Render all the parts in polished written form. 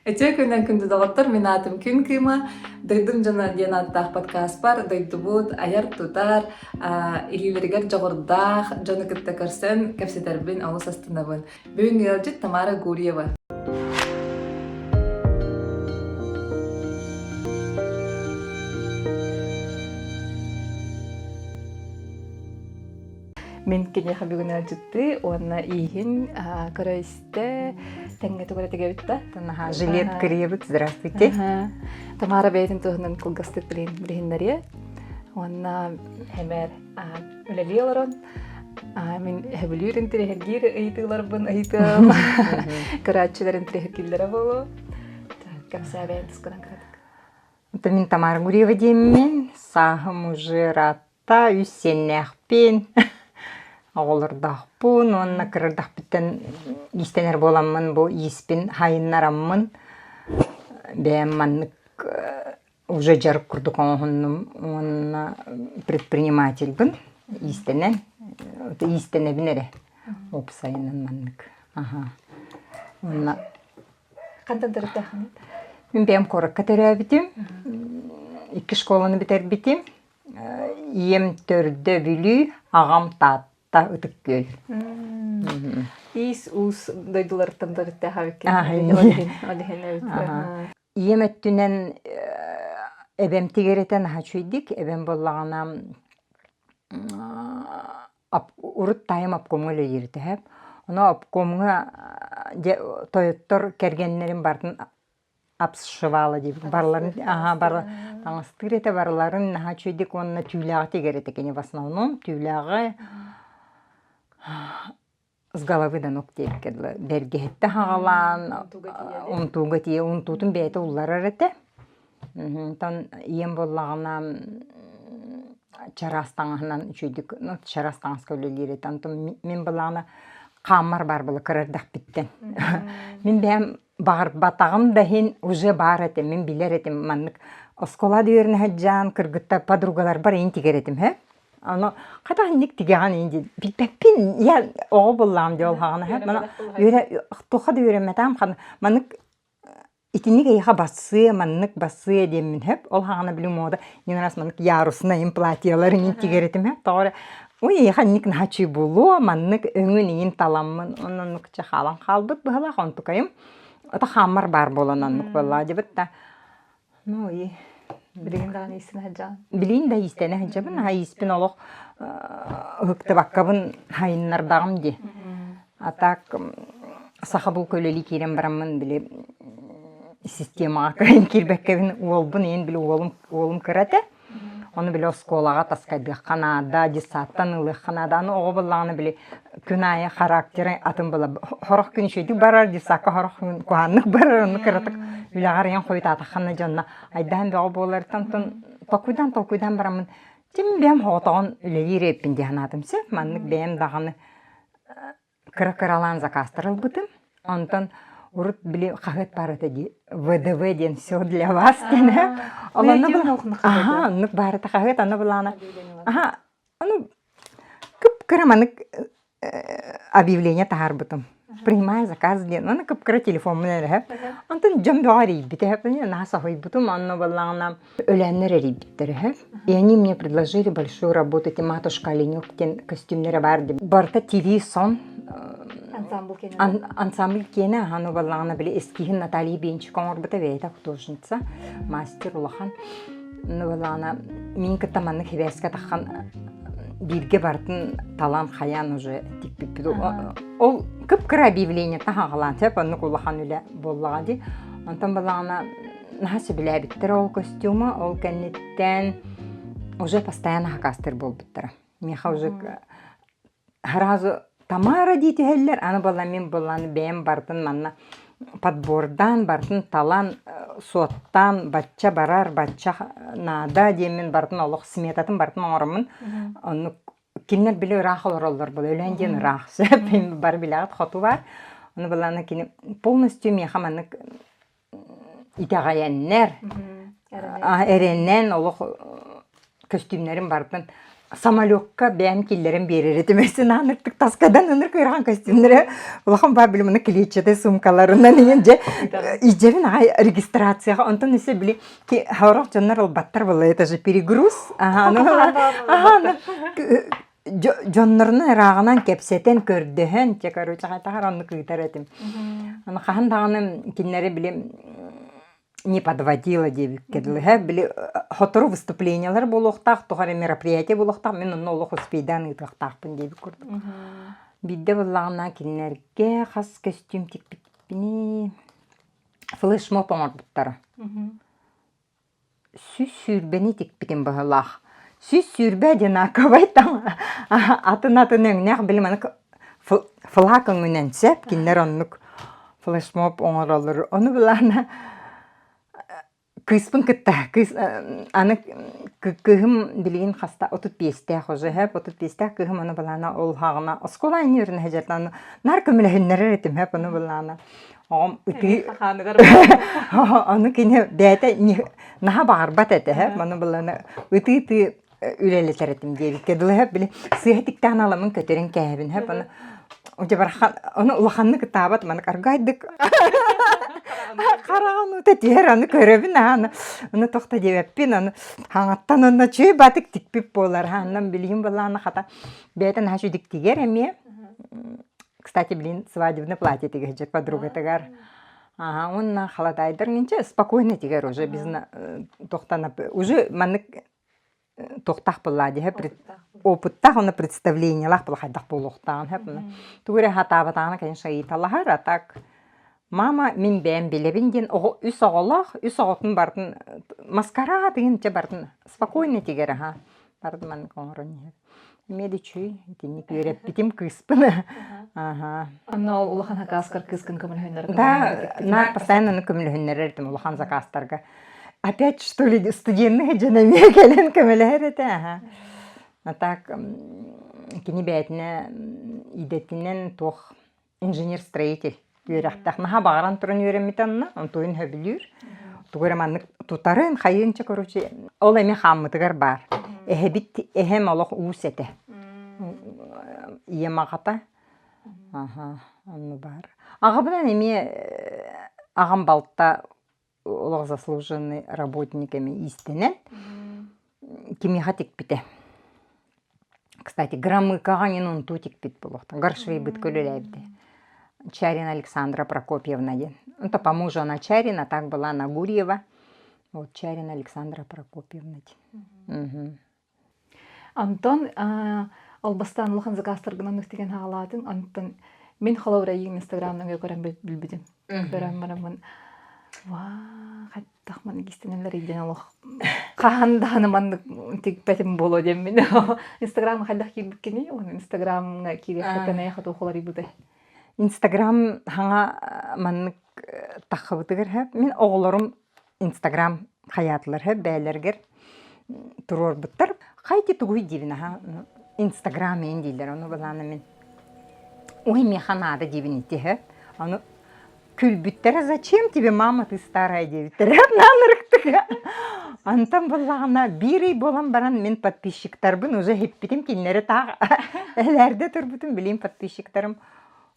Үтүө күнүнэн күндү доҕоттор, мин аатым Күн Кыыма. Дойдум дьоно диэн ааттаах подкаспар дойдубут айар-тутар, илиилэригэр дьоҕурдаах дьону кытта көрсөн кэпсэтэрбин олус астынабын. Бүгүн ыалдьыт Тамара Гурьева. Мин киниэхэ бүгүн ыалдьыттыы уонна ииһин көрө-истэ тэҥҥэ тугу эрэ тигэбит да. Наһаа жилет кырыйабыт, здравствуйте. Тамара бэйэтин туһунан кылгастык билиһиннэриэ. Уонна хэмээр үлэлии олорон мин сөбүлүүр интириэһиргиир ыйытыыларбын ыйытыам. Көрөөччүлэр интириэһиргииллэрэ буолуо. Кэпсээ бэйэн тускунан кыратык. Мин Тамара Гурьева диэммин, сааһым уже ыраатта, үс сиэннээхпин, оҕолордоохпун уонна кырырдахпыттан иистэнэр буоламмын бу ииспин хайыннараммын бэйэм маннык уже дьарык курдук оҥоһуннум уонна предпринимательбын иистэнэн иистэнэбин эрэ уопсайынан маннык аха уонна Хантан төрүттээххиний? Мин бэйэм куоракка төрөөбүтүм. Икки школаны бүтэрбитим. Ийэм төрдө Бүлүү, аҕам Таатта, Ытык Күөл. Иис уус дойдуларыттан төрүттээх эбиккин. Ол иһин эбит. Ийэм өттүнэн эбэм тигэрэтэ наһаа үчүгэйдик. Эбэм буоллаҕына урут таайым обкомҥа үлэлиир этэ. Ону обкомҥа дьэ тойоттор кэргэннэрин барытын обсшивала диэбит. Барыларын аһаа бары таҥастыыр этэ барыларын наһаа үчүгэйдик уонна түүлээҕи тигэр этэ кини в основном түүлээҕи с головы до ног диэбиккэ дылы бэргэһиттэ хаҕалаан унтууга тиийэ унтуутун бэйэтэ улларар этэ. Онтон ийэм буоллаҕына чараас таҥаһынан үчүгэйдик ну чараас таҥаска үлэлиир этэ. Онтон мин буоллаҕына хааммар баар буола кыра эрдэхпиттэн. Мин бэйэм баҕарбатаҕым да иһин уже баар этим, мин билэр этим маннык оскуола да үөрэнэ сылдьан кыргыттар подругаларбар иин тигэр этим һэ. Аны хата инник тигэҕин иин диэн билбэппин я оҕо буоллаҕым дии ол хаҕана һэ. Мана үөрэ туохха да үөрэммэтэҕим хана маннык Итинник эйиэхэ бассыа, маннык бассыа диэммин сөп. Ол хаҕана били муода иҥин раз маннык яруснай им платьелар иҥин тигэр этим сөп. Тоҕо эрэ ой эйиэхэ инник наһаа үчүгэй буолуо, маннык өҥүн иҥин таламмын онно оннук чэ хаалан хаалбыт быһалаах онтукайым. Ото хааммар баар буолан оннук буоллаҕа дьыбыт да. Ну и Билигин даҕаны иистэнэ сылдьаҕын? Билигин да иистэнэ сылдьабын. Аһа ииспин олох ыһыктыбаккабын хайыннардаҕым дии. А так саха булка үлэлии киирэн бараммын били системаҕа кыайан киирбэккэбин уолбун иһин били уолум уолум кыра этэ. Ону били оскуолаҕа таскайдыахха наада, детсадтан ылыахха наада. Аны оҕо буоллаҕына били күн аайы характера атын була сорох күн үчүгэйдик барар, детсадка сорох күн куһаҕаннык барар, онно кыратык үлэҕэр ийэн хойутаатаххына дьонно айдаан бөҕө буоларыттан онтон толкуйдаан толкуйдаан бараммын тим бэйэм соҕотоҕун үлэлиир эбиппин дии санаатым сөп. Маннык бэйэм даҕаны кыра-кыралаан заказтар ылбытым. Онтон урут били хаһыат баар этэ дии ВДВ диэн все для вас диэн Ол онно аха оннук баар этэ хаһыат онно былаана аха ону кып-кыра маннык объявление таһаарбытым. Принимаю заказ диэн. Аны кып-кыра телефоммун эрэ. Онтон дьон бөҕө эрийбитэ. Наһаа соһуйбутум. Онно буоллаҕына Өлөөннөр эрийбиттэр үһү. И они мне предложили большую работу, эти матушка Оленек диэн костюмнара баар дии. Барыта тирии сон. Ансамбль киэнэ. Ансамбль киэнэ, аһаны баллаҕына били эскиһин Наталья Бенчик оҥорбута бэйэтэ художница, мастер улахан. Ну баллаҕына мин кытта маннык хибээскэ таххан бииргэ барытын талан хайаан уже тикпиппит. Ол кып-кыра объявление таһаҕалаан сөп оннук улахан үлэ буоллаҕа дии. Онтон баллаҕына Наһаа сөбүлээбиттэр ол костюма, ол кэнниттэн уже постоянно хакастар буолбуттара. Миэхэ уже сразу Тамара дии түһэллэр, аны буолла мин буоллаан бэйэм барытын манна подбордаан, барытын талан, суоттаан, бачча барар, бачча наада диэммин барытын олох сметатын барытын оҥороммун оннук кинилэр били ыраах олороллор буолла Өлөөн диэн ыраах сөп бары билэҕит хоту баар ону былаана кини полностью миэхэ маннык итэҕэйэннэр, эрэнэн олох көстүүмнэрин барытын. Самолекка бэйэм киллэрэн биэрэр этим. Сынааныртык таскадан ыныр кыарахан костюмнары улахан баа били маны клетчатый сумкаларынан иһин дьэ иджэбин аҕай регистрацияҕа онтон өссө били сорох дьоннор ылбаттар буолла это же перегруз аха аны дьоннорунан ырааҕынан кэпсэтэн көрдөһөн чэ короче хайтахар оннук ыытар этим аны хаһан даҕаны кинилэри били не подводила диэбиккэ дылы һэ били сотору выступлениелар буолуохтаах туох эрэ мероприятие буолуохтаах мин онно олох успейдаан ыытыахтаахпын диэбит курдук биирдэ буоллаҕына кинилэргэ хас көстүүм тикпиппиний флешмоб оҥорбуттара 120-ни тикпитим быһыылаах 120 одинаковай там атын-атын өҥнөөх били маннык флаг өҥүнэн сөп кинилэр оннук флешмоб оҥороллор ону былаана кыыспын кытта кыыс аны кыыһым билигин хаста 35-тээх уже һэп 35-тээх кыыһым ону былаана ол хаҕына оскуола инни үөрэнэ сылдьар аны наар көмөлөһүннэрэр этим һэп ону былаана оҕом ытыы ону кини бэйэтэ наһаа баҕарбат этэ һэп ону былаана ытыы-ытыы үлэлэтэр этим диэбиккэ дылы һэп били сыыһа тиктээн аламын көтөрөн кээһэбин һэп ону дьэ барахан ону улаханнык ытаабат маннык аргайдык хараҕын уута түһэр аны көрөбүн ааны ону тохто диэбэппин аны хаҥаттан онно чүй батык тикпит буолар хааннан билигин былаана хата бэйэтэ наһаа үчүгдүк тигэр эмиэ кстати блин свадебное платье тигэр подругатыгар Ага, уонна халадаайдар нинче спокойно тигэр уже без тохтан уже маннык туохтаах буоллаа диһэ опыттаах уонна представлениелаах була хайдах буолуохтааҕын һэп тугу эрэ хатаабатаҕына конечно ыйыталаһар а так мама мин бэйэм билэбин диэн оҕо үс оҕолоох үс оҕотун барытын маскарад игин чэ барытын спокойно тигэр аха барытын маннык оҥорон иһэр эмиэ да үчүгэй итинник үөрэппитим кыыспын аха Онно ол улахан хакааскар кыыскын көмөлөһүннэр да наар постоянно көмөлөһүннэрэр этим улахан заказтарга опять что ли студенных дьон эмиэ кэлэн көмөлөһөр этэ аха а так кини бэйэтинэ идэтинэн туох инженер-строитель үөрэхтээх наһаа баҕаран туран үөрэммитэ онно онтуйун сөбүлүүр тугу эрэ маннык тутарын хайыынча короче ол эмиэ хааммытыгар баар эһэбит эһэм олох уус этэ ийэм аҕата аха онно баар аҕабынан эмиэ аҕам балта олох заслуженный работник эмиэ иистэнэн кимиэхэ тикпитэ кстати громыкаҕа иҥин унтуу тикпит буолуохтаах горшвейбытка үлэлээбитэ Чарина Александра Прокопьевна диэн это по мужу она Чарина так была она Гурьева вот Чарина Александра Прокопьевна диэн Онтон ол бастаан улахан заказтаргынан үктигэн хаалаатыҥ. Онтон мин холобура эйигин Инстаграмнан көрөн билбитим. Көрөн бараммын ваа хайдах маннык истинэллэр диэн олох хаһан даҕаны маннык тикпэтим буолуо диэммин. Инстаграмҥа хайдах киирбиккиний? Уонна Инстаграмҥа киириэххиттэн эйиэхэ туох уларыйбытай? Инстаграм хаҥа маннык таххыбытыгар һэп мин оҕолорум Инстаграм хайаатылар һэ бээлэргэр туруорбуттар. Хайди тугуй диибин аха Инстаграм иин дииллэр ону былаана мин ой миэхэ наада диибин ити һэ ону күлбүттэрэ зачем тебе мама ты старая диэбиттэрэ наанырыктыга антан буллаҕына биир ый буолан баран мин подписчиктарбын уже иһиппитим кинилэри таах элээрдэ турбутум билим подписчиктарым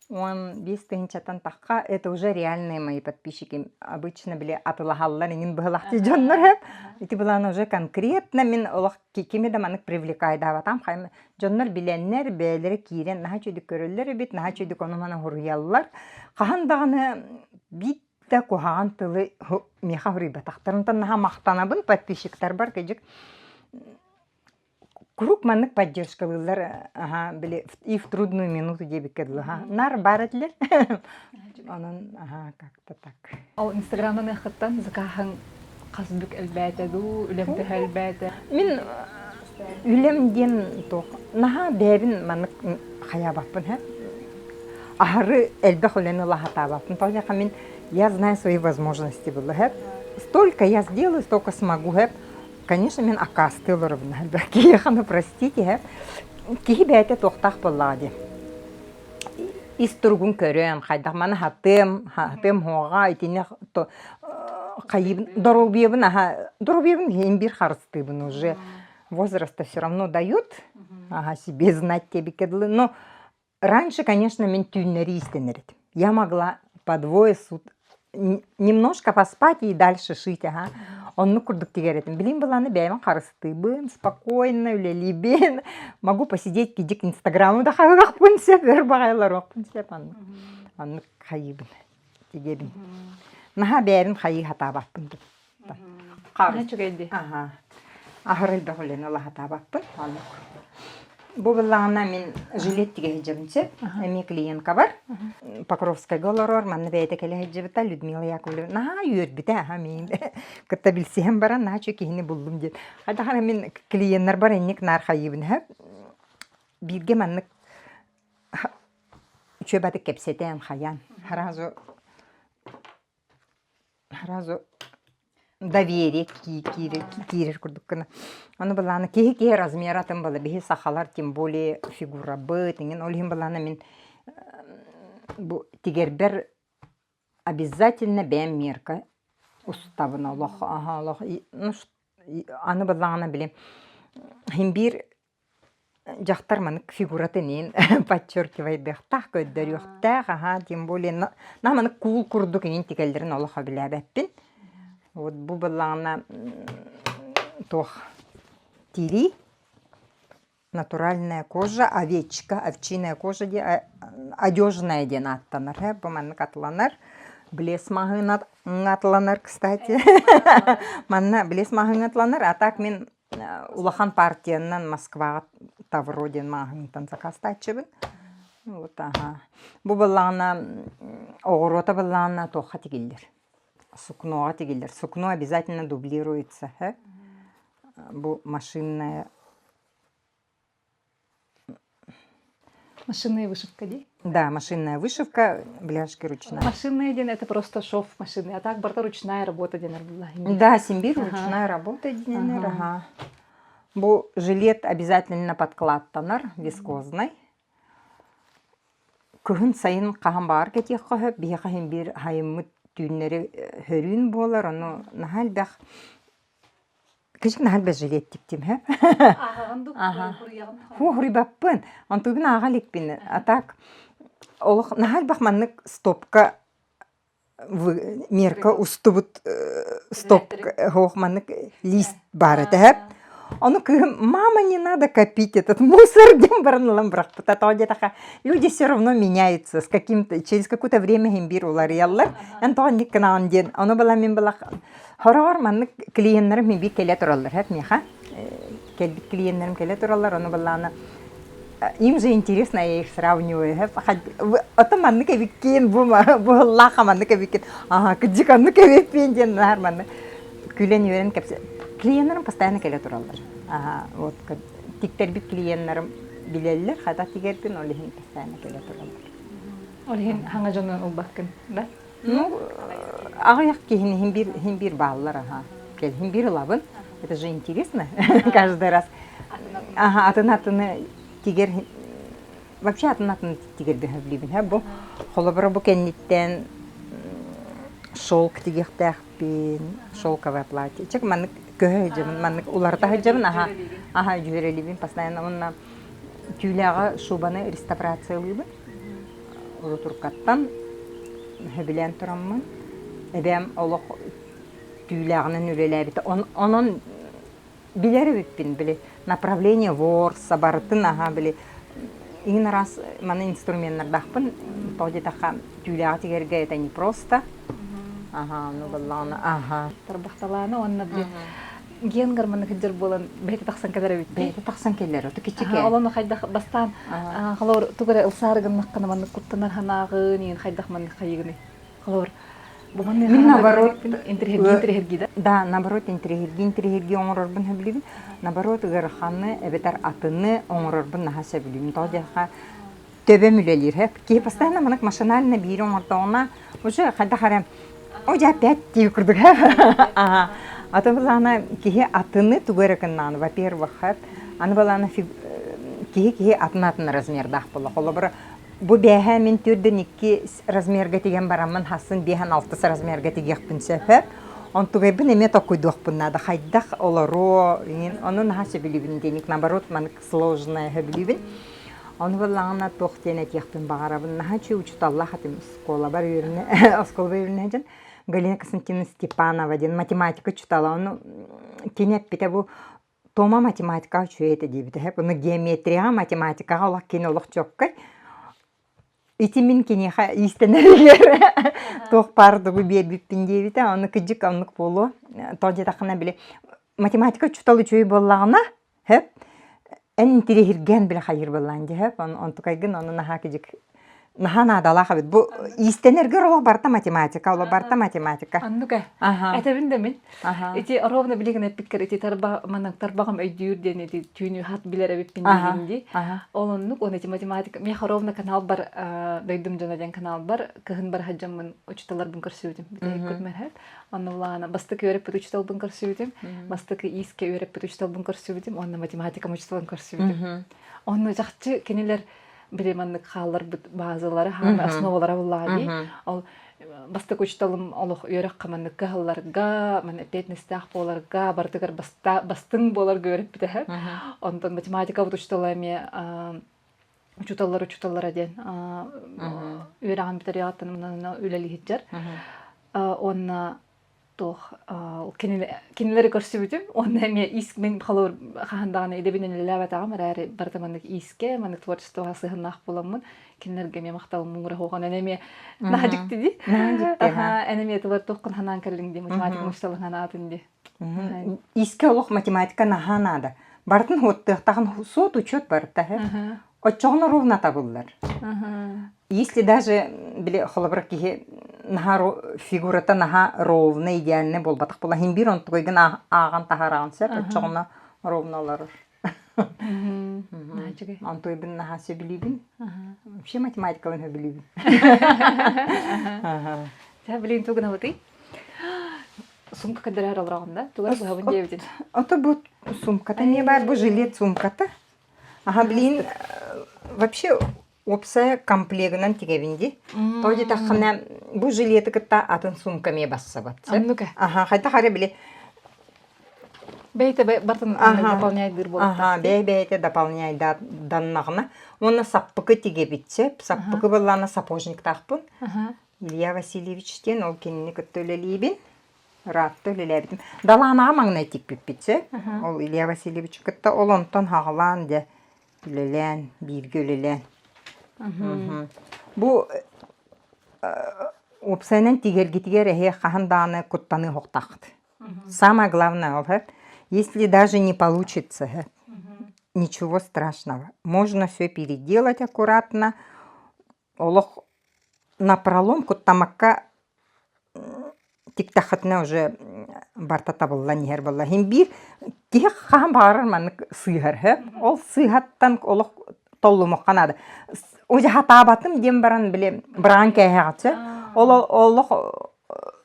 15 тыһыынчаттан тахха это уже реальные мои подписчики обычно били атылаһаллар иҥин быһылахтыы дьоннор эп ити былаан уже конкретно мин олох кими да маннык привлекайдаабатам хайма дьоннор билэннэр бэйэлэрэ киирэн наһаа үчүгдүк көрөллөр эбит наһаа үчүгдүк ону-маны хоруйаллар хаһан даҕаны биир да куһаҕан тылы миэхэ хоруйбатахтарынтан наһаа махтанабын подписчиктарбар кыдьык Куруук маннык поддержкалыыллар аһа били и в трудную минуту диэбиккэ дылы аһа наар баар этилэр онон аһа как-то так Ол инстаграмын ыаххыттан закаһыҥ хас бүк элбээтэ дуу, үлэм төһө элбээтэ? Мин үлэм диэн туох наһаа бэйэбин маннык хайаабаппын һэ аһары элбэх үлэни ыла сатаабаппын тоҕо диэххэ мин я знаю свои возможности было һэп столько я сделаю столько смогу һэп Конечно, мин аккаастыы олоробун элбэх киһиэхэ, ну простите, ээ. Киһи бэйэтэ туохтаах буоллаҕа дии. Ис туругун көрөн, хайдах маны хатыам, хатыам уоҕа итини хайыыбын, доруобуйабын аһа, доруобуйабын иһин биир харыстыыбын уже. Возраст все равно дает, ага, себе знать диэбиккэ дылы. Но раньше, конечно, мин түүннэри иистэнэр этим. Я могла по двое суток немножко поспать и дальше шить, ага. Оннук курдук тигэр этим. Билин былааны бэйэм харыстыыбын, спокойно үлэлиибин. Могу посидеть кидик инстаграмы да хаһыахпын сөп, өр баҕайыларуохпун сөп оннук. Оннук хайыыбын, тигэбин. Наһаа бэйэбин хайыы хатаабаппын Наһаа үчүгэй дии. Аха. Аһар элбэх үлэни ыла сатаабаппын. Оннук. Бу былаҕына мин жилет тигэ сылдьабын сөп. Эмиэ клиентка бар. Покровскайга олорор, манна бэйэтэ кэлэ сылдьыбыта Людмила Яковлевна наһаа үөрбүтэ аха миин кытта билсиһэн баран наһаа үчүгэй киһини буллум диэн. Хайдах эрэ мин клиеннарбар инник наар хайыыбын сөп. Бииргэ маннык үчүгэй батык кэпсэтэн хайаан сразу Сразу доверие киирэр курдук гына. Ону былаана киһи-киһи размера атын буолар. Биһи сахалар тем более фигурабыт иҥин. Ол иһин былаана мин бу тигэрбэр обязательно бэйэм мерка устабын олох аһа олох ну аны былаана били иһин биир Дьахтар маннык фигуратын иин подчеркивайдыахтаах, көрдөрүөхтээх, аһаа, тем более на маннык куул курдук иин тикэллэрин олох сөбүлээбэппин. Вот бу былаҕына туох тирии, натуральная кожа, овечка, овчиная кожа диэн одежная диэн ааттанар, ээ бу маннык атыланар. Блес маһыына атланар, кстати. Манна блес маһыына атланар, а так мин Улахан партиянан Москваҕа Тавро диэн маҕаһыынтан сакаастааччыбын. Вот аһа. Бу былаана оҕуруота былаана туохха тигиллэр? Сукноҕа тигиллэр. Сукно обязательно дублируется. Бу машинная Машинная вышивка дии? Да, машинная вышивка, бляшки ручная. Машинная диэн это просто шов машины, а так барыта ручная работа диэн буолла. Да, симбир ручная работа диэнэр, ага. Бу жилет обязательно подкладтанар, вискозный. Кыһын сайын хаһан баҕар кэтиэххэ сөп, биһиэхэ иһин биир хайыммыт түүннэри хөрүүн буолар, ону наһаа элбэх Кыжык наһаа элбэх жилет тиктим һэ. Ааҕаҕын дуу, хуруйаҕын Ху хуруйбаппын. Онтугун ааҕа иликпин. А так олох наһаа элбэх маннык стопка мерка устубут стопка ох маннык лист баар этэ һэп. Ону кыыһым мама не надо копить этот мусор диэн баран ылан бырахпыта. Тоҕо диэтэххэ люди все равно меняются с каким-то через какое-то время иһин биир уларыйаллар. Эн тоҕо инник гынаҕын диэн. Ону была мин была Хороҕор маннык клиеннэрим мин биир кэлэ тураллар эт миэхэ. Кэлбит клиеннэрим кэлэ тураллар, ону былаана им же интересно, я их сравниваю. Ото маннык эбиккин, бу бу маннык эбиккин, ага, кыдьык оннук эбиппин диэн наар маннык күлэн-үөрэн кэпсэ. Клиеннэрим постоянно кэлэ тураллар. Ага, вот тиктэрбит клиеннэрим билэллэр, хата тигэрбин, ол иһин постоянно кэлэ тураллар. Ол иһин хаҥа дьону ылбаккын, да? Ну, аҕыйах киһини иһин биир, иһин биир бааллар, аха. Кэл, иһин биир ылабын. Это же интересно каждый раз. Аха, атын атыны тигэр вообще атын атын тигэргэ сөбүлүүбүн. Бу холобура бу кэнниттэн шелк тигиэхтээхпин, шелковое платье. Чек маннык көһө сылдьабын, маннык уларыта сылдьабын, аха, аха дьүөрэлиибин постоянно уонна түүлээҕи шубаны реставрациялыыбын. Урутуркаттан сөбүлээн тураммын, эбээм олох түүлээҕинэн үлэлээбитэ. Онон билэр эбиппин, били направление ворса барытын аһа били иҥин араас маны инструменнардаахпын. Тоҕо диэтэххэ түүлээҕи тигэргэ это не просто. Аха, ну баллаҕына аха. Тарбахталаана уонна били Генгар маннык сылдьар буолан бэйэтэ тахсан кэлэр эбит дии. Бэйэтэ тахсан кэлэр, ото кичике. Ол ону хайдах бастаан холобур тугу эрэ ылсаары гыннаххына маннык куттанар санааҕын иин хайдах маннык хайыгыный? Холобур бу маннык Мин наоборот интриһиргии интриһиргии да? Да, наоборот интриһиргии интриһиргии оҥорорбун сөбүлүүбүн. Наоборот ыараханы эбэтэр атыны оҥорорбун наһаа сөбүлүүбүн. Тоҕо диэххэ төбөм үлэлиир һэп. Киһи постоянно маннык машинально биири оҥордоҕуна уже хайдах эрэ о дьэ опять дии курдук ага. А то былаана киһи атыны тугу эрэ гыннаҕына во-первых хэп аны былаана киһи киһи атын атын размердаах буолла холобура бу бээһээ мин түрдэн икки размерга тигэн бараммын хассын биэһэн алтыс размерга тигиэхпин сөп хэп. Онтугайбын эмиэ токкуйдуохпун наада. Хайдах олоруо, иҥин. Ону наһаа сөбүлүүбүн диэник, наоборот, маннык сложное сөбүлүүбүн. Ону буоллаҕына туох диэн этиэхпин баҕарабын. Наһаа үчүгэй учууталлаах этим оскуолабар үөрэнэ оскуолабар үөрэнэ сылдьан Галина Константиновна Степанова диэн математика учуутала. Ону кини эппитэ бу Тома математикаҕа үчүгэй этэ диэбитэ. Ону геометрияҕа, математикаҕа олох кини олох чуоккай. Ити мин киниэхэ иистэнэригэр туох баар тугу биэрбиппин диэбитэ. Ону кыдьык оннук буолуо. Тоҕо диэтэххинэ били математика учуутал үчүгэй буоллаҕына, сөп, эн интириэһиргээн били хайыыр буоллаҕын дии, сөп, онтукайгын ону наһаа кыдьык наһаа наадалаах эбит. Бу иистэнэргэр олох барыта математика, олох барыта математика. Оннук ээ. Этэбин да мин. Ити ровно билигин эппиккэр ити тарба манан тарбаҕым өйдүүр диэн ити түүнү хат билэр эбиппин диигин дии. Ол оннук уонна ити математика миэхэ ровно каналбар дойдум дьоно диэн каналбар кыһын бар сылдьаммын учууталларбын көрсүбүтүм. Бүтэһик күтмэр Онно улаана бастакы үөрэппит учууталбын көрсүбүтүм, бастакы иискэ үөрэппит учууталбын көрсүбүтүм уонна математика учууталын көрсүбүтүм. Онно чахчы кинилэр били маннык хаалларбыт базалара, хаалар основалара буллаҕа дии. Ол бастакы учууталым олох үөрэххэ маннык кыһалларга, манна эппиэтинэстээх буоларга, барытыгар бастыҥ буоларга үөрэппитэ. Онтон математикабыт учуутала эмиэ учууталлар учууталлара диэн үөрэҕин бүтэриэҕиттэн үлэлии сылдьар. Уонна туох кинилэри көрсүбүтүм уонна эмиэ иис мин холобур хаһан даҕаны идэбинэн үлэлээбэтэҕим эрээри барыта маннык иискэ маннык творчествоҕа сыһыаннаах буоламмын кинилэргэ эмиэ махталым муҥура суох онон эмиэ наһаа дьикти дии эн эмиэ тылар туоххун санаан кэллиҥ дии математика учууталын санаатын дии Иискэ олох математика наһаа наада. Барытын хуоттуохтаахын суот учет барыта Оччоҕуна ровно табыллар. Если даже били холобура киһи наһаа фигурата наһаа ровно идеальный буолбатах буолла иһин биир онтугайгын ааҕан таһаараҕын сөп оччоҕуна ровно олорор. Онтуйбун наһаа сөбүлүүбүн. Вообще математикалын сөбүлүүбүн. Сэ билин тугунабытый? Сумка кэдэрээр олороҕун да? Тугар быһабын диэбитин. Ото бу сумката не бар, бу жилет сумката. Аха, блин, вообще уопсайа комплегынан тигэбин дии. Тоҕо диэтэххинэ, бу жилеты кытта атын сумка эмиэ бассабат. Оннук Аха, хайдах эрэ били Бэйэтэ бартын дополняйдыыр буолуохтаах. Аха, бэйэ-бэйэтэ дополняйданнаҕына. Уонна саппыкы тигэбит сөп. Саппыкы буоллаҕына сапожниктаахпын. Илья Васильевич диэн ол кинини кытта үлэлиибин. Ыраатта үлэлээбитим. Далаанаҕа маҥнай тикпиппит сөп. Ол Илья Васильевич кытта ол онтон хаҕалаан дьэ үлэлээн, бииргэ үлэлээн. Бу уопсайынан тигэргитигэр эһиэ хаһан даҕаны куттаныы оһохтооххут. Самое главное ол если даже не получится, ничего страшного. Можно все переделать аккуратно. Олох напролом куттамакка тиктэххитинэ уже барыта табыллан иһэр буолла. Иһин биир киһи хаһан баҕарар маннык сыыһар сөп. Ол сыыһаттан олох толлумуохха наада. Уже хатаабатым диэн баран били быраҕан кээһэҕит сөп. Ол олох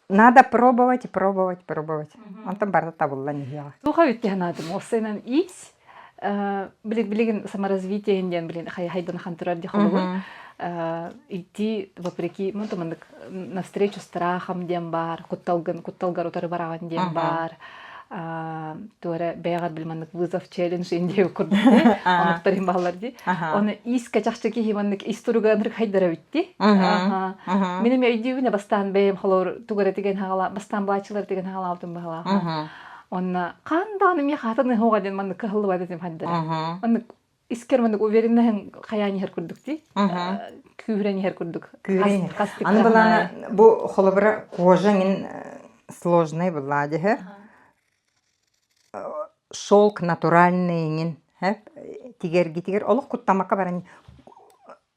надо пробовать, пробовать, пробовать. Онтон барыта табыллан иһиэҕэ. Туха үтте санаатым. Уопсайынан иис билигин саморазвитие диэн билин хайдан ахан турар ди холобур идти вопреки ну маннык навстречу страхам диэн баар кутталгын кутталгар утары бараҕын диэн баар туора бэйэҕэр били маннык вызов челлендж диэ курдук онуктар иһин бааллар ди оны искэ чахчы киһи маннык ис туруга ынырык хайдара битти мин эми өйдүүбүн бастаан бэйэм холобур тугара тиген хаҕала бастаан былааччылар тиген хаҕалаабытым баһалааха Онно хаан даҕаны миэхэ хатан ыһыаҕа диэн маннык кыһаллыбат этим хайдара. Маннык искэр маннык увереннаһын хайаан иһэр курдук дии. Күүһүрэн иһэр курдук. Күүһүрэн иһэр. Аны былаана бу холобура кожа мин сложный была дьэһэ. Шелк натуральный иҥин тигэргитигэр олох куттамакка баран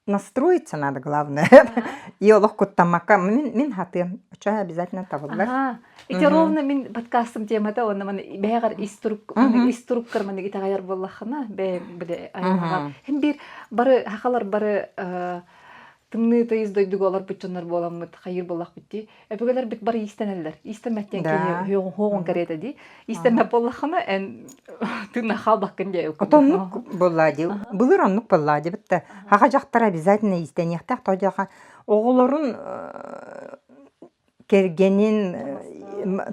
Настроиться надо, главное. И олох куттаммакка мин, мин хатыам. Очо обязательно табыллар. Аха. Ити ровно мин подкастым темата онно маны бэйэҕэр ис турук ис туруккар маны итэҕэйэр буоллаххына бэйэм били айылҕаҕа хин биир бары хахалар бары тымныы тыйыс дойдуга олорбут дьоннор буоламмыт хайыыр буоллахпыт дии Өбүгэлэрбит бары иистэнэллэр. Иистэммэттэн киһи хоҕун кэриэтэ дии. Иистэммэт буоллаххына эн тыынна хаалбаккын диэ. Отоннук буоллаа дии. Былыр оннук буоллаа дии битта. Хаха дьахтар обязательно иистэниэхтээх тоҕо диэхэ оҕолорун кэргэнин.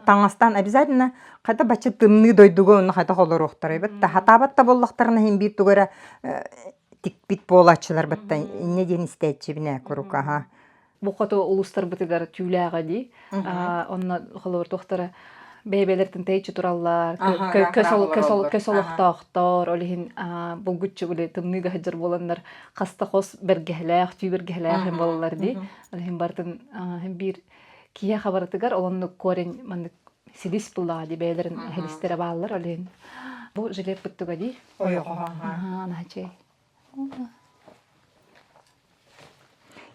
Таҥастаан обязательно хата бачча тымныы дойдуга онно хайдах олоруохтарай бытта хатаабат да буоллахтарына иһин биир тугу эрэ тикпит буолааччылар бытта инньэ диэн истээччибин ээ куруук аха. Бу хоту улуустарбытыгар түүлээҕэ дии. Онно холобур туохтара бэйэ-бэйэлэриттэн тэйиччи тураллар, көс олохтоохтор, ол иһин булгуччу били тымныыга сылдьар буоланнар хаста хос бэргэһэлээх, түү бэргэһэлээх буолаллар дии. Ол иһин барытын биир киһиэхэ барытыгар олоннук корень маннык силис буллаҕа дии бэйэлэрин хилистэрэ бааллар ол иһин бу жилет буттуга дии. Ойоҕоһо. Наһаа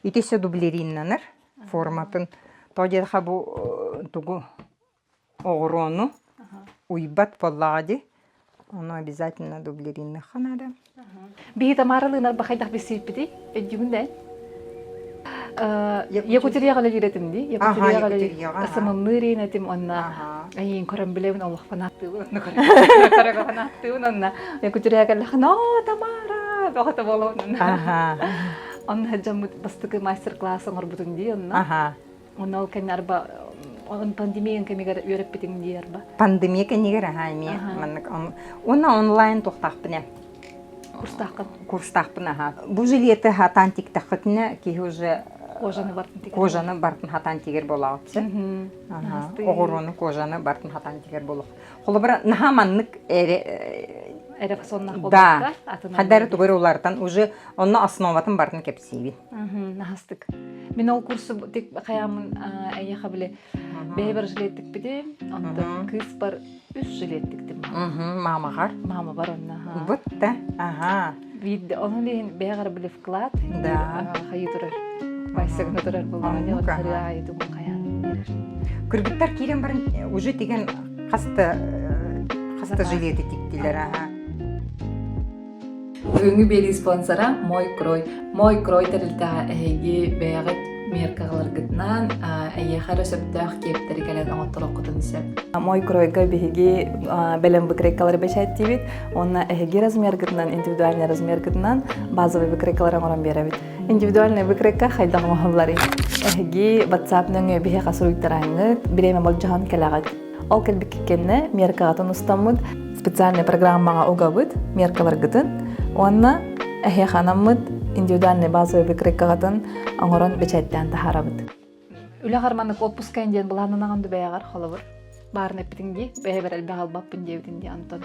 Ити өссө дублериннанар форматын. Тоҕо диэтэххэ бу тугу оҕуруону уйбат буоллаҕа дии. Ону обязательно дублеринныхха наада. Биһи Тамаралыын арба хайдах билсибиппитий? Өйдүүгүн да Якутияҕа үлэлиир этим дии. Якутияҕа үлэлиир. СММ-ныыр этим онно айыын көрөн билэбин олох фанаттыыбын онно көрө фанаттыыбын онно Якутияҕа кэллэххинэ оо Тамара бөҕөтө буолабын онно дьоммут бастакы мастер-класс оҥорбутун дии онно Онно ол кэннэ арба пандемия кэмигэр үөрэппитиҥ дии арба. Пандемия кэннигэр аһаа эмиэ маннык уонна онлайн туохтаахпын ээ. Курстааххын. Курстаахпын аһаа. Бу жилеты хатаан тиктэххитинэ киһи уже кожаны бартын тигэр. Кожаны бартын хатаан тигэр буолаҕыт Оҕуруону кожаны бартын хатаан тигэр буолуох. Холобура наһаа маннык эрэ эрэ фасоннаах Да. Хадары тугу эрэ уларытан уже онно основатын бартын кэпсиибин. Наһастык. Мин ол курсу тик хайаамын эйиэхэ били бэйэбэр жилет тикпитим, онтон кыыспар үс жилет тиктим. Маамаҕар? Маамабар онно. Бутта. Аха. Биирдэ онон иһин бэйэҕэр били вклад да хайыы турар. Байсыгына турар буллаҕа ол сырыы аайы тугун хайаан биэрэр. Кыргыттар киирэн баран уже тигэн хаста хаста жилеты тиктилэр аха. Бүгүҥҥү биэрии спонсора Мой Крой. Мой Крой тэрилтэҕэ эһиги бэйэҕит меркаҕаларгытынан эйиэхэ эрэ сөптөөх киэптэри кэлэн оҥотторуоххутун сөп. Мой Кройга биһиги бэлэм выкройкалары бэчээттиибит уонна эһиги размергытынан, индивидуальный размергытынан базовый выкройкалары оҥорон биэрэбит. Индивидуальный выкройка хайдах оҥоһулларый? Эһиги WhatsApp нөҥүө биһиэхэ суруйтараҥҥыт, бириэмэ болдьоһон кэлэҕит. Ол кэлбиккит кэннэ меркаҕытын устаммыт специальный программаҕа угабыт меркаларгытын уонна эһиэхэ анаммыт индивидуальный базовый выкройкаҕытын оҥорон бэчээттээн таһаарабыт. Үлэҕэр маннык отпускайын диэн былааннанаҕын ду бэйэҕэр холобур баарын эппитиҥ дии бэйэбэр элбэх албаппын диэбитин дии онтон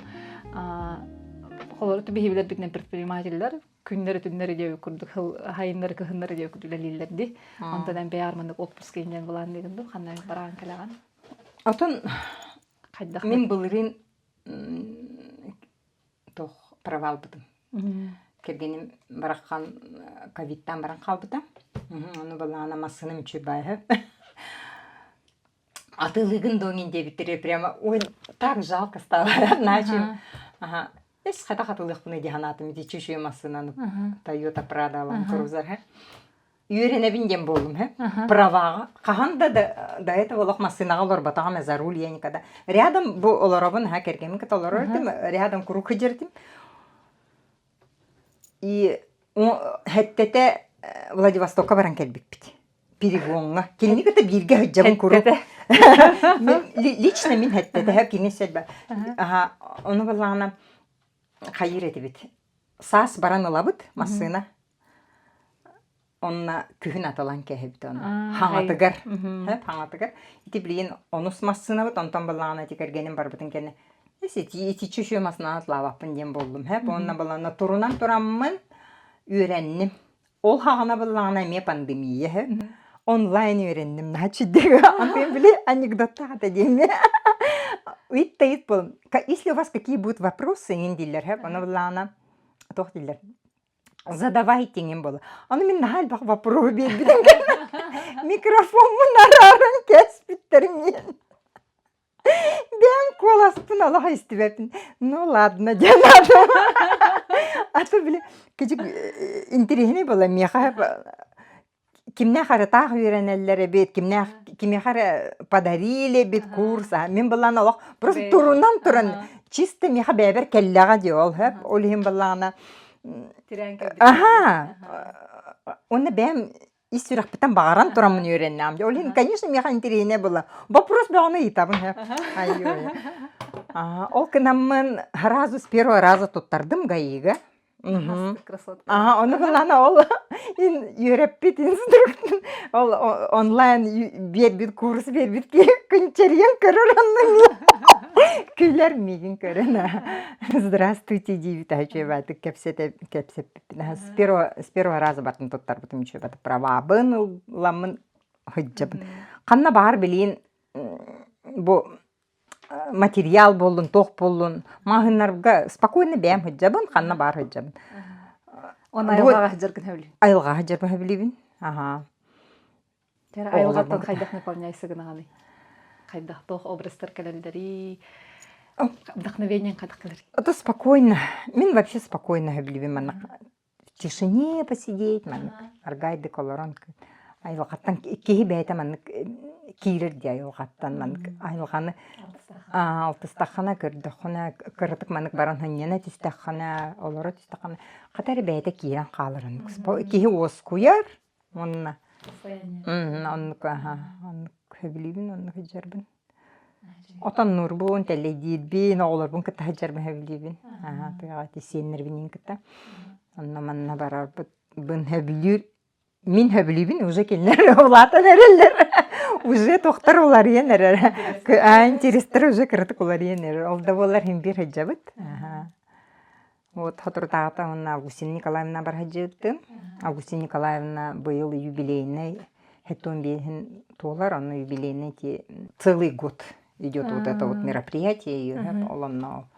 холобур биһибилэрбитинэн предпринимателлэр күннэри-түннэри диэбит курдук хайыннары кыһыннары диэбит курдук үлэлииллэр дии онтон эн бэйэҕэр маннык отпуск диэн былаанныыгын дуу ханна бараан кэлэҕин Отон хайдах мин былырыын туох провалбытым. Кэргэним бараххан ковидтаан баран хаалбыта. Ону балаана массыынам үчүгэй баайа. Атыылыгын дуоҥин диэбиттэрэ прямо ой так жалко стало начал. Ага. Эс хайдах атыылыахпыный дии санаатым ити үчүгэй массыынаны Toyota Prado Land Cruiser үөрэнэбин диэн буоллум һэ праваҕа хаһан да до этого олох массыынаҕа олорботоҕум за руль я никогда рядом бу олоробун ха кэргэммин кытта олорор этим рядом куруук сылдьар этим и хэттэтэ Владивостокка баран кэлбиппит перегоҥҥа кинини кытта бииргэ сылдьабын куруук лично мин хэттэтэ кини сэлбэ аха ону баллаҕына хайыыр этибит саас баран ылабыт массыына Онно күһүн атылан кэһэбит ону. Хаҥатыгар. Хаҥатыгар. Ити билигин онус массыынабыт, онтон баллаҕына ити кэргэним барбытын кэннэ итиччэ үчүгэй массыынаны атлаабаппын диэн буоллум. Хэп уонна балана турунан тураммын үөрэнним. Ол хаҕана баллаҕына эмиэ пандемия хэп. Онлайн үөрэнним наһаа чиддигэ. Антон били анекдоттаах этэ диэми. Ыйыт буолум. Если у вас какие будут вопросы, иҥин дииллэр хэп. Ону баллаҕына туох дииллэр задавайте иҥин буола. Аны мин наһаа элбэх вопроһу биэрбитим кэннэ микрофоммун арааран кээспиттэрим диэн. Бэйэм куоласпын олох истибэппин. Ну ладно диэн А то били кичик интэриэһинэй буола миэхэ кимнээх арытаах үөрэнэллэр эбит, кимнээх кимиэхэ эрэ подарили эбит курс, мин былаан олох просто турунан туран чисто миэхэ бэйэбэр кэллэҕэ дии ол хөп ол иһин былаана Тирээн кэлбит. Аха. Уонна бэйэм ис сүрэхпиттэн баҕаран тураммын үөрэннэҕим. Ол иһин, конечно, миэхэ интэриэһинэй буолла. Вопрос бөҕөнү ыйытабын. Ай-ой. Ол гынаммын сразу с первого раза туттардым ГАИга. Красотка. Ага, ону гынан ол үөрэппит инструктор ол онлайн биэрбит курс биэрбит киһи күнчэрийэн көрөр онно күлэр миигин көрөн здравствуйте диибит үчүгэйбатык кэпсэтэ кэпсэппиппин с первого с первого раза бартын туттарбытым үчүгэйбатык правабын ыламмын сылдьабын ханна баар билиин бу материал буоллун, туох буоллун, маҕаһыыннарга спокойно бэйэм сылдьабын, ханна баар сылдьабын. Уонна айылҕаҕа сылдьаргын сөбүлүүгүн? Айылҕаҕа сылдьарбын сөбүлүүбүн. Аһаа. Тэр айылҕаттан хайдах наполняйсыгынаҕыный? Хайдах туох образтар кэлэллэрий? Вдохновениең хайдах кэлэрий? Это спокойно. Мин вообще спокойно сөбүлүүбүн маннык в тишине посидеть, маннык аргайдык олорон айылҕаттан киһи бэйэтэ маннык киирэр дии айылҕаттан маннык айылҕаны алтыстаххына көрдөххүнэ кыратык маннык баран сынньана түстэххинэ олоро түстэххинэ хата эрэ бэйэтэ киирэн хаалар оннук киһи уоскуйар уонна оннук оннук сөбүлүүбүн оннук сылдьарбын Отоннуурбун, тэллэйдиирбин, оҕолорбун кытта сылдьарбын сөбүлүүбүн. Аһаа, тыаҕа ити сиэннэрбиниин кытта. Онно манна барарбын сөбүлүүр. Мин сөбүлүүбүн, уже кинилэр улаатан эрэллэр. Уже тохтор уларыйан эрэр. Аа, интерестэр уже кыратык уларыйан эрэр. Ол да буоллар иһин биир сылдьабыт. Аһаа. Вот соторутааҕыта уонна Августина Николаевна бараһадьыыттым. Августина Николаевна быйыл юбилейнай хэтуон биэһин туолар, онно юбилейный ти целый год идет вот это вот мероприятие, ол онно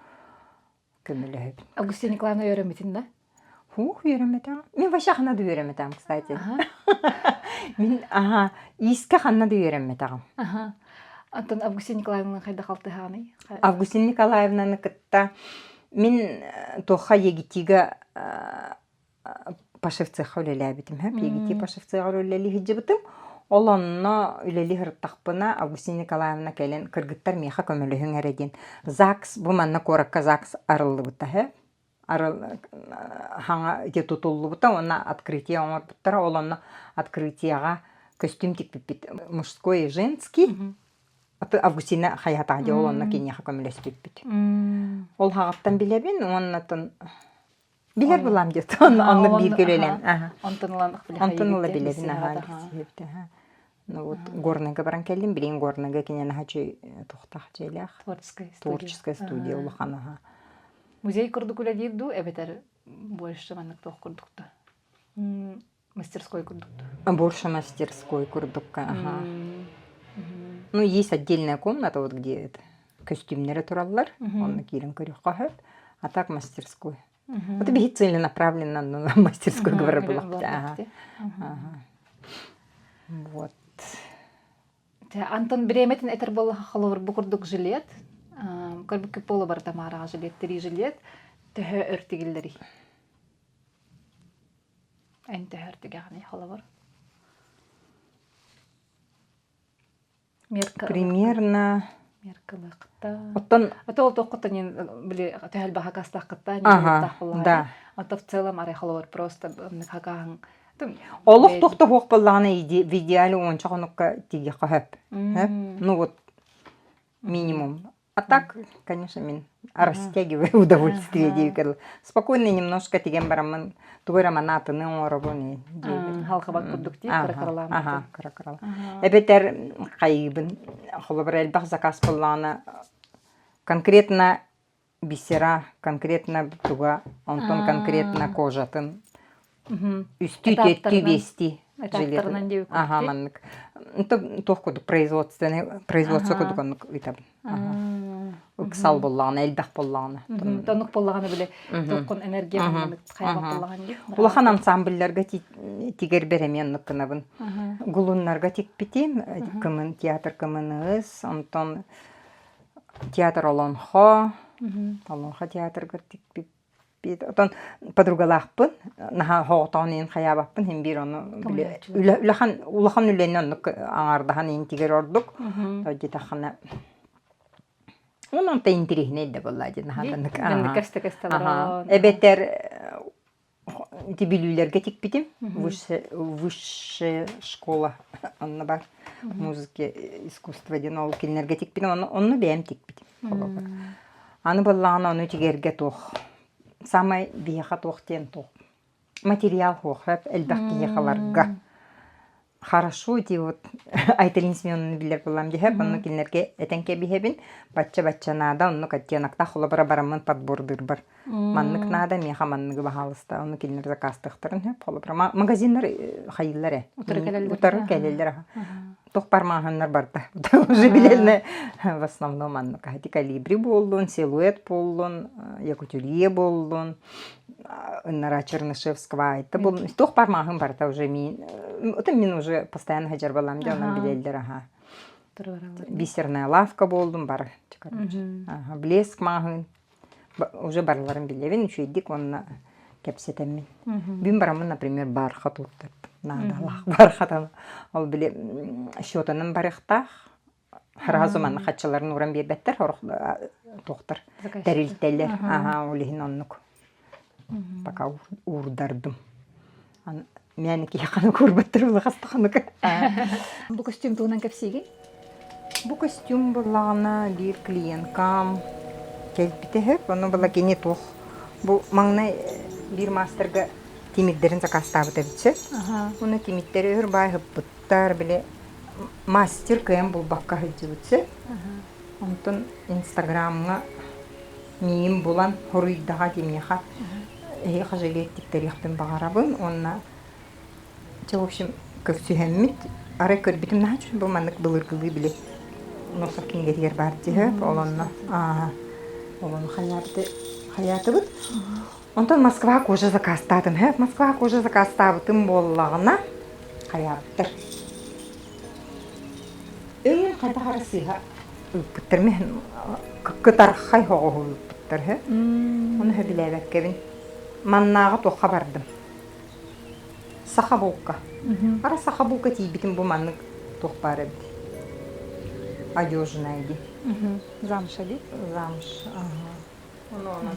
көмөлөһөбүн. Августина Николаевна үөрэммитин да? Хух үөрэммэтэҕим. Мин вообще ханна да үөрэммэтэҕим, кстати. Мин аха иискэ ханна да үөрэммэтэҕим. Аха. Антон Августина Николаевна хайдах алтыһааный? Августина Николаевнаны кытта Мин туохха ЕГТИга пошивцехха үлэлээбитим һэп ЕГТИ пошивцеҕар үлэлии сылдьыбытым. Ол онно үлэлии сырыттахпына Августина Николаевна кэлэн кыргыттар миэхэ көмөлөһүҥ эрэ диэн ЗАГС бу манна куоракка ЗАГС арыллыбыта һэ хаҥа ити тутуллубута уонна открытие оҥорбуттара ол онно открытиеҕа көстүүм тикпиппит мужской и женский Августина хайатаҕа дьэ ол онно киниэхэ көмөлөспүппүт. Ол хаҕыттан билэбин уоннатан билэр булам диэт онно бииргэ үлэлээн. Онтон ылан Онтон ыла билэбин аһаа билсиһэбит Ну вот Горныйга баран кэллим билигин Горныйга киниэн аһа тухтаах дьиэлээх. Творческая студия. Творческая студия улахан аһа. Музей курдук үлэлиир дуу эбэтэр больше маннык туох курдук да? Мастерской курдук Больше мастерской курдукка, ага. Ну, есть отдельная комната, вот где это, көстүүмнэрэ тураллар, онно киирэн көрүөххэ сөп. А так мастерской. Вот биһи целенаправленно на мастерской говоря булахпыт. Ага. Ага. Вот. Антон бириэмэтин этэр буоллаха холобур бу курдук жилет, көрбүккэ поло барыта маараҕа жилет, тирии жилет төһө өр тигиллэрий? Эн төһөр түгэҕиний холобур? Мерка Примерно меркалыахта. Оттон А то ол туоххуттан били төһөл баха кастааххыттан Ага, да. А то в целом арай холобур просто хакааһын Олох тохтоһуох буоллаҕына в идеале уонча хонукка тиийиэххэ сөп. Ну вот минимум. А так, конечно, мин растягиваю удовольствие диэбикэр спокойно немножко тигэн бараммын тугу эрэ манаатыны оҥоробун диэбит. Халхабат курдук дии кыра-кыралаан. Аха, кыра-кыралаан. Эбэтэр хайыыбын холобур элбэх заказ буоллаҕына конкретно бисера, конкретно туга, онтон конкретно кожатын үстүү, түөртүү, биэстии Этаптарынан диэбит Аха, маннык. Туох курдук производственный производство курдук оннук ыытабын. Ыксал буоллаҕына, элбэх буоллаҕына. Тонук буоллаҕына били туоххун энергия хайабат буоллаҕын дии. Улахан ансамбльларга тигэрбэр эмиэ оннук гынабын. Гулуннарга тикпитим, кымын театр кымыныс, онтон театр Олонхо, Олонхо театрга тикпит Отон подругалаахпын, наһаа хоҕотоон иһин хайаабаппын, иһин биир ону улахан улахан үлэни оннук аҥаардаһан иһин тигэр ордук. Диэтэххинэ онон интириэһинэй да буолла дии наһаа Кэстэ кэстэ Эбэтэр. ити Бүлүүлэргэ тикпитим. Высшая школа онно бар музыки искусство диэн ол кинилэргэ тикпитим. Онно, онно бэйэм тикпитим. Аны буоллаҕына ону тигэргэ туох самай биһиэхэ туох диэн туох материал суох элбэх киһиэхэ ыларга. Хорошо ити вот Айталин Семеновна биллэр буоллам диһэп, онно кинилэргэ этэн кэбиһэбин, бачча-бачча наада, оннук оттеноктаах холобура бараммын подбордыырбар. Маннык наада, миэхэ манныгы баһаалыста, онно кинилэр заказтыахтарын сөп, холобура. Магазиннар хайыыллар ээ. Утары кэлэллэр. Утары кэлэллэр. Туох бар маҕаһыыннар барда. Уже билэллэр в основном маннык. Ити калибри буоллун, силуэт буоллун, якутюлье буоллун, ыннара Чернышевского айта бу туох бар маҕаһыын барыта уже мин это мин уже постоянно сылдьар балам дьэ онон билэллэр аха бисерная лавка буоллум бары короче ага блеск маҕаһыын уже барыларын билэбин үчүгэйдик уонна кэпсэтэммин бүгүн бараммын например бархат уурдардым наадалаах бархатан ол били счетанан барыахтаах Сразу манна хаччыларын ууран биэрбэттэр, сорох туохтар тэрилтэлэр. Аха, ол иһин оннук. Пока уурдардым. Мээнэ киһи ханнык уурбаттар улахаста ханнык. Бу костюм туһунан кэпсиигин? Бу костюм буоллаҕына биир клиенткам кэлбитэ сөп. Ону была кини туох бу маҥнай биир маастарга тимирдэрин заказтаабыт эбит сөп. Уонна тимирдэри өр баай ыппыттар, били мастер кыайан булбакка сылдьыбыт сөп. Онтон Инстаграмҥа миигин булан хоруйдаҕа дии миэхэ эһиэхэ жилет тиктэриэхпин баҕарабын уонна чэ в общем көрсүһэммит арай көрбүтүм наһаа үчүгэй бу маннык былыргылыы били Носов кинигэтигэр баар дии ол онно ол ону хайаатыбыт Онтон Москва кожа заказтаатым. Һэ, Москва кожа заказтаабытым буоллаҕына, хайаабыттар. Өҥүн хайдах эрэ сыыһа ыыппыттар. Мин кытархай оҕоһу ыыппыттар. Һэ. Ону сөбүлээбэккэбин. Маннааҕы туохха бардым? Саха булка. Ара саха булка тиийбитим бу маннык туох баар эбит. Одежная дии. Замша дии? Замш, ага.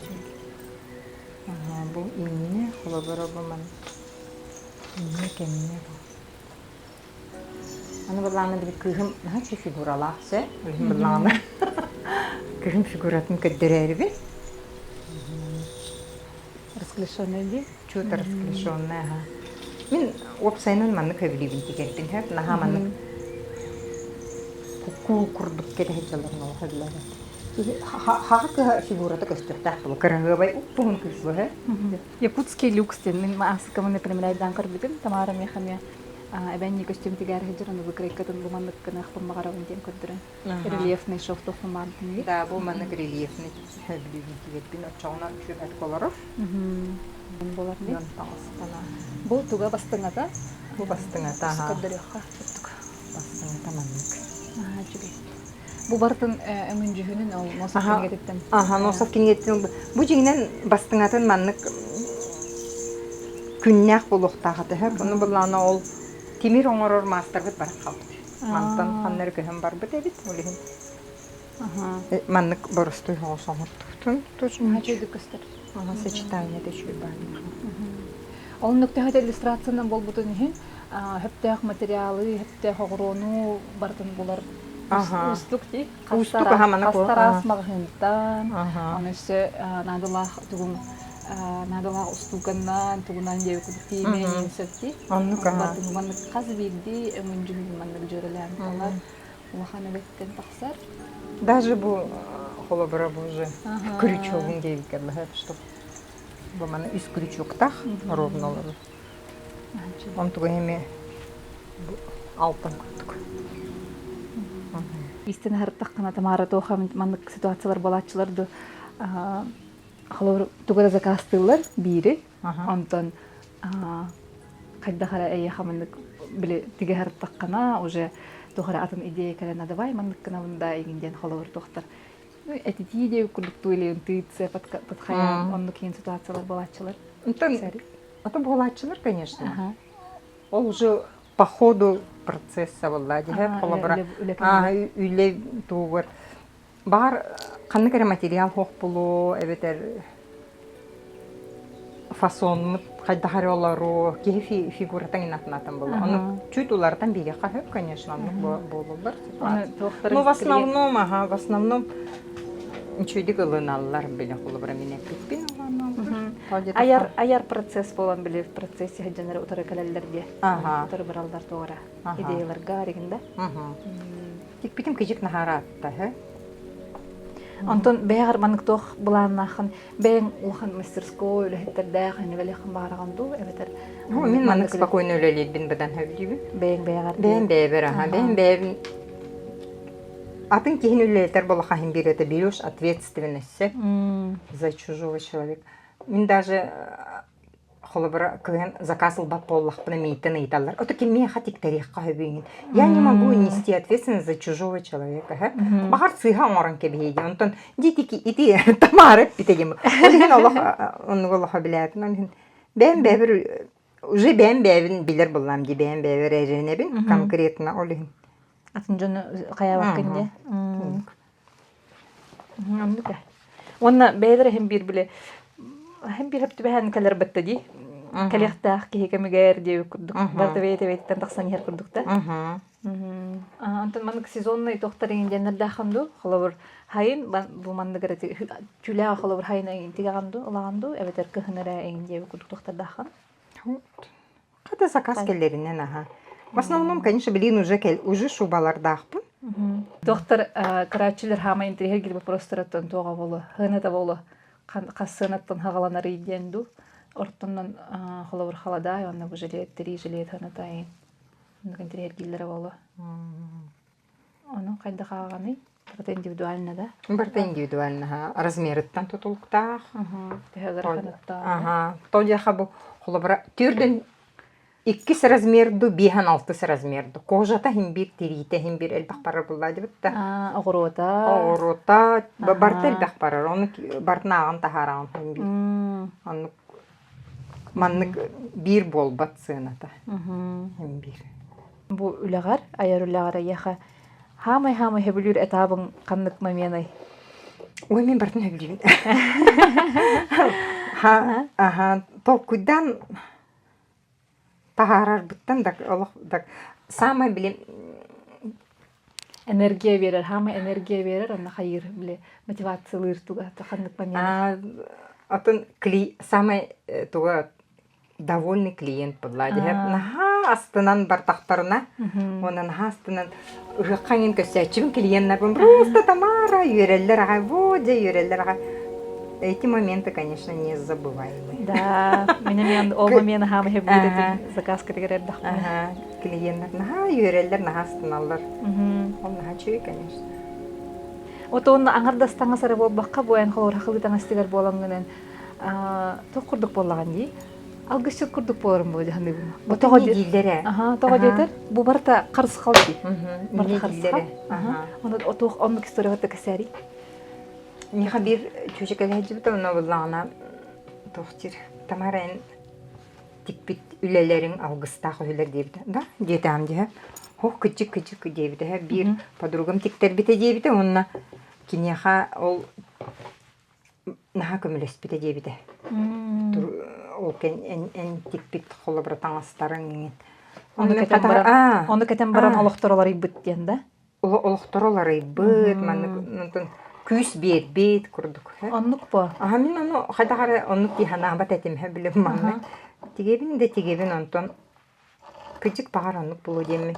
Бу иннэ холобура бу ман иннэ кэмҥэ бу Аны былаана били кыыһым наһаа үчүгэй фигуралаах сэ билигин былаана кыыһым фигуратын көрдөрөөрүбүн Расклешенная дии? Чего-то расклешенная, ага. Мин уопсайынан маннык сөбүлүүбүн тигэрбин сөп наһаа маннык куул курдук кэтэһэ дьалларын олох сөбүлээбэт. Хаҕа кыһа фигурата көстүөхтээх буолу кыраһыабай уппуһун кыыс бу Якутский люкс диэн мин аасыккамын например көрбүтүм Тамара миэхэ эмиэ эбэнни көстүүм тигэр сылдьар ону выкройкатын бу маннык гыныахпын баҕарабын диэн көрдөрөн рельефный шов туохпун Да, бу маннык рельефный сөбүлүүбүн тигэрбин оччоҕуна үчүгэйдик олорор. Буолар Бу туга бастыҥата? Бу бастыҥата. Көрдөрүөххэ. Бастыҥата маннык. Үчүгэй. Бу барытын өҥүн дьүһүнүн ол Носов кинигэтиттэн. Аха, Носов кинигэтиттэн. Бу дьиҥинэн бастыҥатын маннык күннээх буолуохтаах этэ. Ону былаана ол тимир оҥорор маастарбыт баран хаалбыт. Мантан ханна эрэ көһөн барбыт эбит. Ол иһин маннык боростуой соҕус оҥортубутун. Үчүгэй көстөр. Ага, сочетание это үчүгэй баар. Оннук төһө иллюстрациянан буолбутун иһин хөптөөх материалы, хөптөөх оҕуруону барытын булар уустук дии. Уустук аха мана Хастараас маҕаһыынтан, аны өссө наадалаах тугун наадалаах устууканнан, тугунан диэби курдук тиийимиэн сөп дии. Оннук аха. Маннык хас биирдии өҥүн дьүһүнүн маннык дьүөрэлээн талар улахан үлэттэн тахсар. Даже бу холобура бу уже крючогун диэбиккэ чтоб бу маны үс крючоктаах ровно олорор. Онтуга эми алтан курдук. Истин аһарыттаххына Тамара туоха маннык ситуациялар буолааччылар ду холобур тугу да заказтыыллар биири онтон хайдах эрэ эйиэхэ маннык били тигэ аһарыттаххына уже туох эрэ атын идея кэлэн давай маннык гынабын да игин диэн холобур туохтар этитии диэбит курдук туу или интуиция подхаян оннук иин ситуациялар буолааччылар Онтон ото буолааччылар конечно ол уже по ходу процесса буолла дии холобура үлэ тугар баар ханнык эрэ материал суох буолуо эбэтэр фасонмут. Хайдах эрэ олоруу, киһи фигурата инатынатын буолла. Ону чуть уларытан биэриэххэ сөп, конечно, оннук буолуллар ситуация. Ну, в основном, ага, в основном үчүгүйдүк ылыналлар били холобура мин эппиппин ылыналлар. Айар айар процесс буолан били в процессе сылдьаннары утары кэлэллэр диye. Утары бараллар туора идеяларга аригинда. Тикпитим кыдьык наһараатта, һэ? Онтон бэйэҕэр маннык туох былааннааххын бэйэҥ улахан мастерской үлэһиттэрдээх иннибэлиэххин баҕараҕын дуу эбэтэр Мин маннык спокойно үлэлиирбин быдан сөбүлүүбүн. Бэйэҥ бэйэҕэр Бэйэм бэйэбэр аха бэйэм бэйэбин атын киһини үлэлэтэр буоллахха биир это берешь ответственность за чужого человека. Мин даже Холобура, кыһын заказ ылбат буоллахпына миигиттэн ыйыталлар. Ото кимиэхэ тиктэриэххэ сөбүйгүн? Я не могу нести ответственность за чужого человека. Баҕар сыыһа оҥорон кэбиһиэ дии. Онтон дии ити Тамара эппитэ диэн. Ол иһин олох оннук олохо билээтин. Ол иһин бэйэм бэйэбэр уже бэйэм бэйэбин билэр буллаам дии бэйэм бэйэбэр эрэнэбин конкретно ол иһин. Атын дьону хайаабаккын дии. Оннук ээ. Уонна бэйэлэрэ иһин биир били иһин биир түбэһэн кэлэр бытта дии. Кэлиэхтээх киһи кэмигэр диэбит курдук. Барыта бэйэтэ бэйэтиттэн тахсан иһэр курдук да. Онтон маннык сезонный туохтар иҥин диэннэрдээххин дуу? Холобур, хайын бу маннык эрэ түүлээх холобур хайын эҥин тигэҕин дуу, ылаҕын дуу, эбэтэр кыһын эрэ эҥин диэбит курдук туохтардааххын? Хата заказ кэллэринэн аха. В основном, конечно, билигин уже кэл уже шубалардаахпын. Доктор көрөөччүлэр хаамай интэриэһиргиир боппуруостарыттан туоҕа буолуо, сыаната буолуо, хас сыанаттан хаҕаланарый диэн дуу, ортоннон холобур халадаай уонна бу жилет, тирии жилет сыаната эйин оннук интэриэһиргииллэрэ буолуо. Ону хайдах ааҕаный? Барыта индивидуально да? Барыта индивидуально, размерыттан тутулуктаах. Төһө ыараханыттан. Аха. То диэхэ бу холобура түрдэн иккис размерду биэһэн алтыс размерду. Кожата иһин биир, тириитэ иһин биир элбэх барар буллаа дибит да. Оҕуруота. Оҕуруота барыта элбэх барар. Ону бартын ааҕан таһаараҕын иһин биир. Оннук маннык биир буолбат сыаната. Иһин биир. Бу үлэҕэр, айар үлэҕэр эйиэхэ хаамай-хаамай сөбүлүүр этаабыҥ ханнык моменай? Ой, мин барытын сөбүлүүбүн. Аха, толкуйдаан таһаарарбыттан да олох да самое билим Энергия биэрэр, хаамай энергия биэрэр, онно хайыыр били мотивациялыыр туга ханнык моменай? Атын кли самое туга довольный клиент буолла дьэ наһаа астынан бардахтарына уонна наһаа астынан ыһыахха иҥин көрсөөччүбүн клиеннарбын просто Тамара үөрэллэр аҕай во дьэ үөрэллэр аҕай эти моменты конечно незабываемые да мин эмиэ ол момент хаама хэббит заказка тигэр эрдэхпинэ клиеннар наһаа үөрэллэр наһаа астыналлар ол наһаа үчүгэй конечно Вот уонна аҥардас таҥас эрэ буолбакка бу эн холобур хахылыы таҥастыгар буолаҥҥынан туох курдук буоллаҕын дии алгысчыт курдук буоларым буолуо дьаһаныыбын бу тоҕо дииллэрэ аха тоҕо диэтэр бу барыта харысхал дии барыта харысхал ону туох оннук историяҕа кэсээрий Миэхэ биир чүөчэкэлэһэлдьибитэ онно буллаҕына туох диир Тамара эн тикпит үлэлэриҥ алгыстаах үһүлэр диэбитэ да диэтэҕим дьиһэ ох кыдьык кыдьык диэбитэ биир подругам тиктэрбитэ диэбитэ уонна киниэхэ ол наһаа көмөлөспүтэ диэбитэ. Ол эн, эн тикпит холобура таҥастарыҥ иҥин. Ону кэтэн баран, ону кэтэн баран олохтор уларыйбыт диэн да? Олохтор уларыйбыт, маннык онтон күүс биэрбит курдук. Оннук бо. Аха мин ону хайдах эрэ оннук дии санаабат этим билим манна. Тигэбин да тигэбин онтон кыдьык баҕар оннук буолуо диэммин.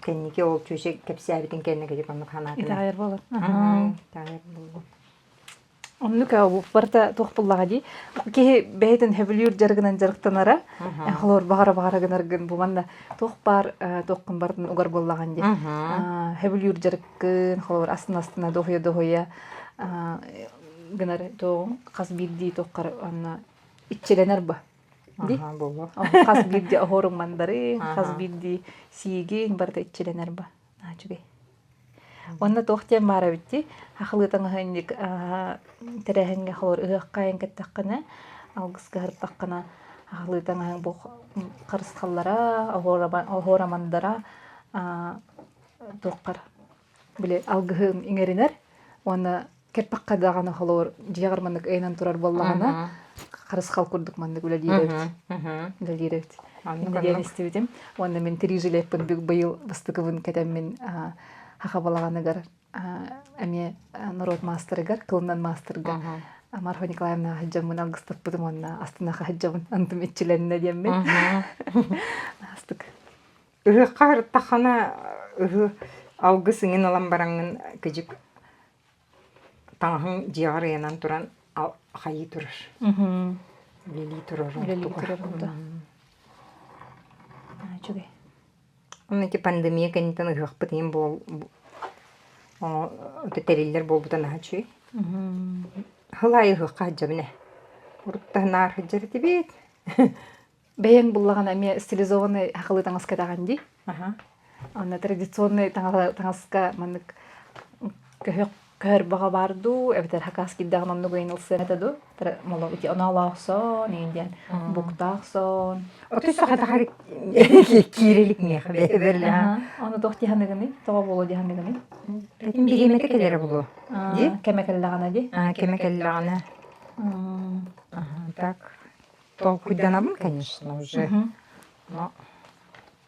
Кэнники ол чүөчэ кэпсээбитин кэннэ кыдьык оннук санаатым. Итэҕэйэр буолар. Итэҕэйэр буолуо. Оннук барыта туох буллаҕа дии. Киһи бэйэтин сөбүлүүр дьарыгынан дьарыктанара, холобур баҕара баҕара гынаргын бу манна туох баар туоххун барытын угар буоллаҕын дии. Сөбүлүүр дьарыккын, холобур астына астына дуоһуйа дуоһуйа гынар туоҕуҥ хас биирдии туоххар онно иччилэнэр ба. Ди? Буолуо. Хас биирдии оһуоруҥ мандарыҥ, хас биирдии сиигиҥ барыта иччилэнэр ба. Үчүгэй. Уонна туох диэн баар эбит дии, хахылыы таҥаһы инник тэрээһиҥҥэ холор ыһыахха айан кэттэххинэ, алгыска сырыттаххына, хахылыы таҥаһыҥ бу харысхаллара, оһуорамандара туоххар били алгыһын иҥэринэр уонна кэппэххэ даҕаны холобур дьиэҕэр маннык ыйанан турар буоллаҕына. харысхал курдук маннык үлэлиир эбит. Үлэлиир эбит. Иннэ диэн истибитим. Уонна мин три жилеппин быйыл бастакыбын кэтэммин Хаха балаҕаныгар эмиэ норуот маастарыгар, кылынан маастарга Марфа Николаевна сылдьаммын алгыстаппытым уонна астына сылдьабын антым иччилэннэ диэммин. Астык. Ыһыахха ырыттаххына ыһы алгыс иҥин ылан бараҥҥын кыдьык таҥаһыҥ дьиэҕэр ыйанан туран хайыы турар. Үлэлии турар Үлэлии турар орто. Үчүгэй. Онно ити пандемия кэнниттэн ыһыахпыт иһин буол тэриллэр буолбута наһаа үчүгэй. Сыл аайы ыһыахха сылдьабын ээ. Урут да наар сылдьар этибит. Бэйэҥ буллаҕына эмиэ стилизованный сахалыы таҥас кэтэҕин дии. Онно традиционный таҥаска маннык көһөх көһөр баҕа баар дуу, эбэтэр хакас киирдэҕин оннук ыйын ылсыан этэ дуу? Моло ити оноолоох сон, иин диэн буктаах сон. Оту сахатахар киирелик миэхэ бэберлэ. Ону туох дии Тоҕо буолуо дии саныгыный? Этим бириэмэтэ кэлэрэ буолуо. Ди? Кэмэ кэллэҕинэ ди? Кэмэ кэллэҕинэ. Так. Толкуйданабын, конечно, уже. Но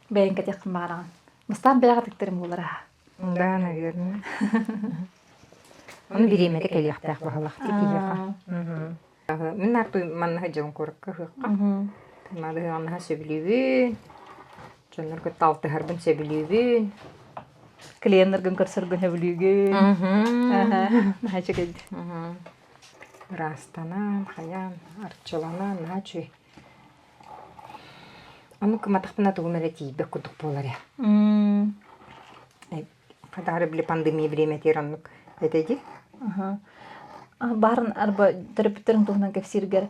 Бэйэҥ кэтиэххин баҕараҕын. Бастаан бэйэҕэ тиктэрим буолар аһа. Да, наверное. Ону бириэмэтэ кэлиэхтээх баһылах киһиэхэ. Мин артуй манна сылдьабын куоракка ыһыахха. Маҕаһыыҥҥа сөбүлүүбүн. Дьоннор кытта алтыһарбын сөбүлүүбүн. Клиеннаргын көрсөргүн сөбүлүүгүн. Наһаа үчүгэй. Ыраастанан, хайаан, арчыланан, наһаа үчүгэй. Ону кыматахпына тугум эрэ тиийбэт курдук буолар ээ. Хадары били пандемия бириэмэтигэр оннук этэ дии. Баарын арба төрөппүттэрин туһунан кэпсииргэр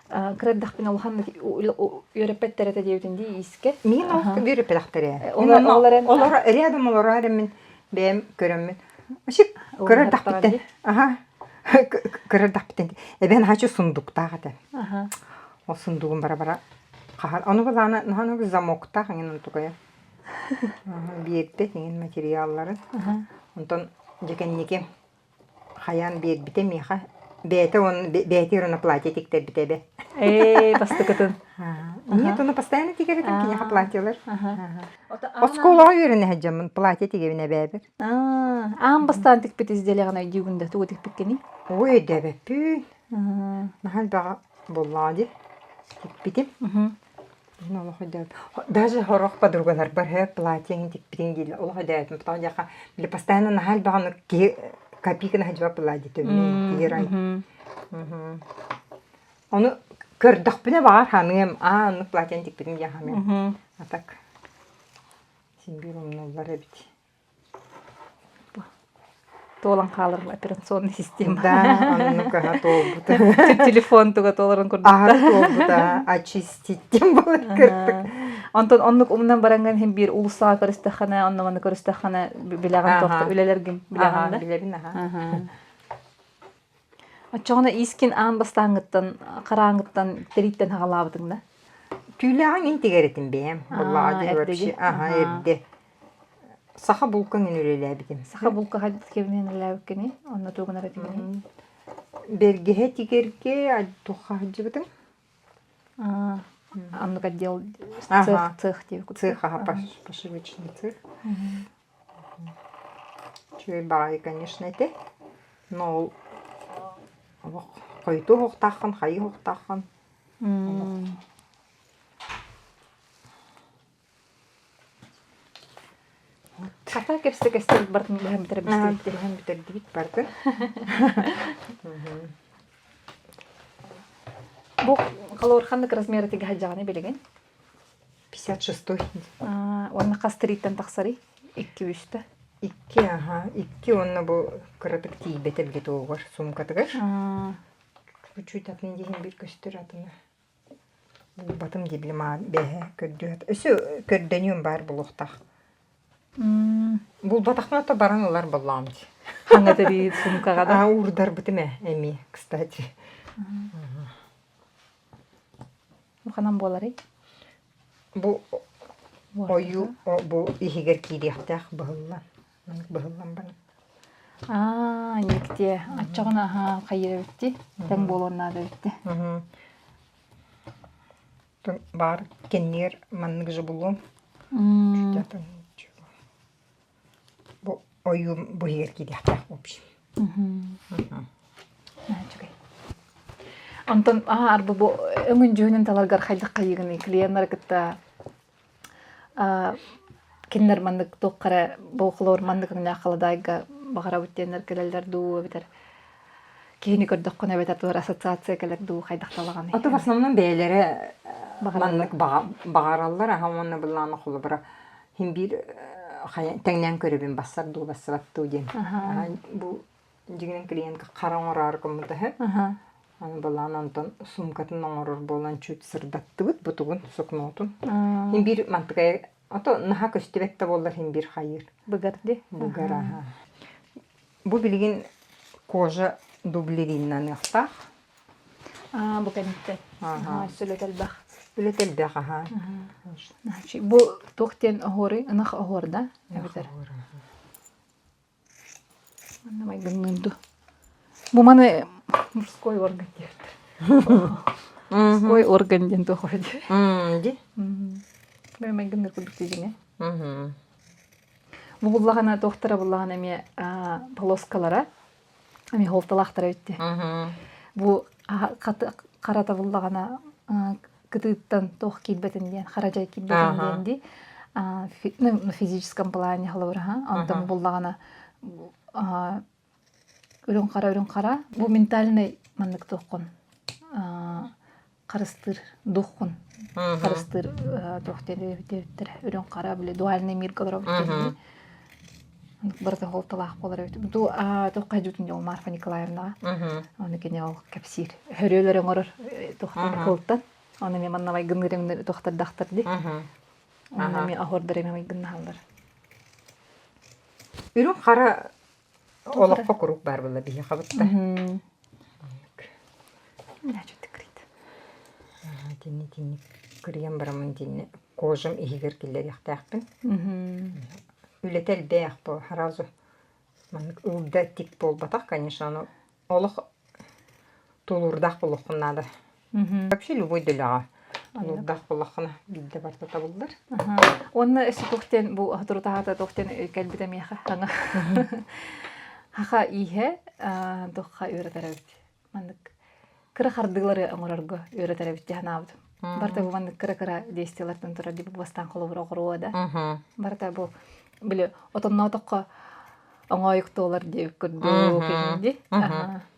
кыра эрдэхпинэ улаханнык үөрэппэттэр этэ диэбитин дии иискэ. Мин ол үөрэппэтэхтэрэ. Олор рядом олорор мин бэйэм көрөммүн. Вообще кыра эрдэхпиттэн аха кыра эрдэхпиттэн эбэн хачы сундуктаах этэ. Ол сундугум бара-бара хаһан ону былаана наһаа замоктаах эҥин онтукайа. Биэрбит эҥин материалларын. Онтон дьэ кэнники хайаан биэрбитэ миэхэ бэйэтэ уонна бэйэтигэр уонна платье тиктэрбитэ эбэ. Ээ, бастакытын. Нет, ону постоянно тигэр этим киниэхэ платьелар. Оскуолаҕа үөрэнэ сылдьаммын платье тигэбин эбээбэр. Аан бастаан тикпит изделиеҕин өйдүүгүн да тугу тикпиккиний? Ой, өйдөөбөппүн. Наһаа элбэҕи буллаҕа дии. Тикпитим. Мин олох өйдөөбөт. Даже сорох подругаларбар һэ платьеҥ тикпитиҥ дииллэр. Олох өйдөөбөтүм. Потому диэхэ били постоянно наһаа элбэҕи киһи копейканы сылдьыбат платье төбүнэн тигэр ай. Ону көрдөхпүнэ баҕар ханыам, аа оннук платьены тикпитим диэн ханыам. А так син биир умнуллар эбит. Туолан хаалар операционная система. Да, оннук аһа туолбута. Телефон туга туоларын курдук. Аһа туолбута, очиститтим буолар кырдык. Онтон оннук умнан бараҥҥын иһин биир уулуссаҕа көрүстэххинэ, онно манна көрүстэххинэ билэҕин туохта үлэлэргин билэҕин да? Билэбин аха. Оччоҕуна иискин аан бастааҥҥыттан, харааҥҥыттан, тэрииттэн хаҕалаабытыҥ да? Түүлээҕиҥ ин тигэр этим бэйэм. Буоллаҕа дии вообще. Аха, эрдэ. Саха булкаҥын үлэлээбитим. Саха булка хайдах кэминэн үлэлээбиккиний? Онно тугунар этигиний? Бэргэһэ тигэргэ туохха сылдьыбытым? Оннук отдел цех, цех диэбит Цех, ага, пошивочный цех. Үчүгэй баҕайы, конечно, этэ. Но ол олох хойутуу оһохтооххун, хайыы оһохтооххун. Хата кэпсэ кэстибит бартын быһан бүтэрбит. Быһан бүтэрдибит барды. Бу холобур ханнык размера тигэ сылдьаҕыный билигин? 56-й. Уонна хас тирииттэн тахсарый? Икки үстэ. Икки, аха, икки уонна бу кыратык тиийбэтэ били туһугар, суумкатыгар. Чуть атын диэһин биир көстөр атына. Булбатым дии били маа бэһэ көрдүө өссө көрдөнүөм баар буолуохтаах. Булбатахпына то баран ылар буоллаҕым дии. Хаҥа тирии суумкаҕа да? Аа уурдарбытым ээ эмиэ, кстати. Бу ханан буоларый? Бу ойуу бу иһигэр киириэхтээх быһыллан. Маннык быһыллан баран. Аа, никте. Оччоҕуна аһаа хайыыр эбитти. Тэҥ буолуон наада эбитти. Баар кэннигэр маннык же булуом. Бу ойуум бу иһигэр киириэхтээх в общем. Үчүгэй. Онтон аа арбы бу өҥүн дьүһүнүн таларгар хайдах хайыгыный клиеннары кытта кинилэр маннык туохха эрэ бу холобур маннык өҥнөөх халадаайга баҕарабыт диэннэр кэлэллэр дуу эбэтэр киһини көрдөххүнэ эбэтэр туох ассоциация кэлэр дуу хайдах талаҕаный? Ото в основном бэйэлэрэ маннык баҕараллар аха уонна былаана холобура хин биир тэҥнээн көрөбүн бассар дуу бассыбат дуу диэн бу дьиҥинэн клиентка хара оҥороору гыммыта үһү. Аны былаан онтон суумкатын оҥорор буолан чуть сырдаттыбыт бутугун сукнотун. Хин биир мантыкай ото наһаа көстүбэт да буоллар хин биир хайыыр. Быгар ди. Быгар аха. Бу билигин кожа дублериннаныахтаах. Аа бу кэнниттэн. Аха. Сүлөт элбэх. Үлэт элбэх аха. Бу туох диэн оһуорый? Ынах оһуор да? Эбэтэр. Манна майгынныыр дуу? Бу маны мужской орган диэбиттэр. Мужской орган диэн туох үһү Ди. Бу майгынныыр курдук дии Бу буллаҕына туохтара буллаҕына эмиэ полоскалара эмиэ холталаахтара эбит дии. Бу харата буллаҕына кытыыттан туох киирбэтин диэн, хара дьай киирбэтин диэн дии. Ну, физическом плане холобура, онтон буллаҕына үрүҥ хара үрүҥ хара бу ментальный маннык туоххун харыстыыр духхун харыстыыр туох диэбиттэрэ үрүҥ хара били дуальный мирга олоробут диэн барыта холтолаах буолар эбит бу туохха дьутун ол Марфа Николаевнаҕа ону кини ол кэпсиир хөрүөлөр оҥорор туохтан кылтан ону эмиэ манна майгынныыр туохтардахтар ди ону эмиэ оһуордар эмиэ майгыннаһаллар Үрүҥ хара олоххо куруук баар буолла биһиэхэ бытта. Итинни итинник кырыйан бараммын итинни кожам иһигэр киллэриэхтээхпин. Үлэтэ элбэх бу сразу маннык ылда тик буолбатах, конечно, ону олох тулуурдаах буолуоххун наада. Вообще любой да үлэҕэ тулуурдаах буоллаххына биирдэ барыта табыллар. Уонна өссө туох диэн бу соторутааҕыта туох диэн кэлбитэ миэхэ хаҥа хаха ииһэ туохха үөрэтэр эбит маннык кыра хардыылары оҥорорго үөрэтэр эбит дии санаабытым. Барыта бу маннык кыра-кыра действиелартан турар дии бу бастаан холобур оҕуруо да. Барыта бу били отонноотоххо оҥоойук туолар диэбит курдук дии.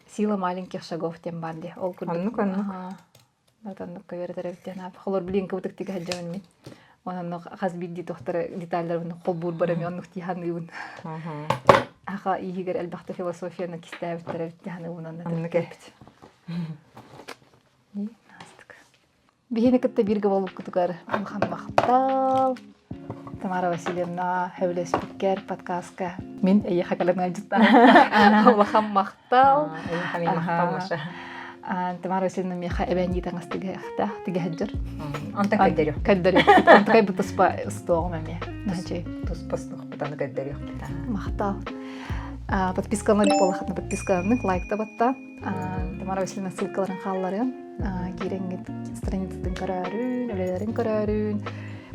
Сила маленьких шагов диэн баар дии. Ол курдук. Оннук оннук. Оннук үөрэтэр эбит диэн аап. Холор билин кыбытык тигэ сылдьабын мин. Онон хас биирдии тохтары детальларбын холбуурбар эмиэ оннук дии саныыбын. Аха иһигэр элбэхтэ философияны кистээбиттэр эбит дии саныыбын онно Оннук эбит. Биһини кытта бииргэ буолбуккутугар улахан махтал. Тамара Васильевна сөбүлэспиккэр подкастка мин эйиэхэ кэлэн ыалдьыттаан улахан махтал. Эйиэхэ мин махтал, Маша. Тамара Васильевна миэхэ эбээннии таҥас тигэхтээх тигэһэддьэр. Онтон көрдөрүөх. Көрдөрүөх. Онтукай бу туспа устуоҕум эмиэ. Туспа устуохпут аны көрдөрүөхпүт. Махтал. Подпискаланар буоллаххытына подпискаланык, лайкта батта. Тамара Васильевна ссылкаларын хаалларыам. Киирэҥҥит страницатын көрөөрүн, үлэлэрин көрөөрүн.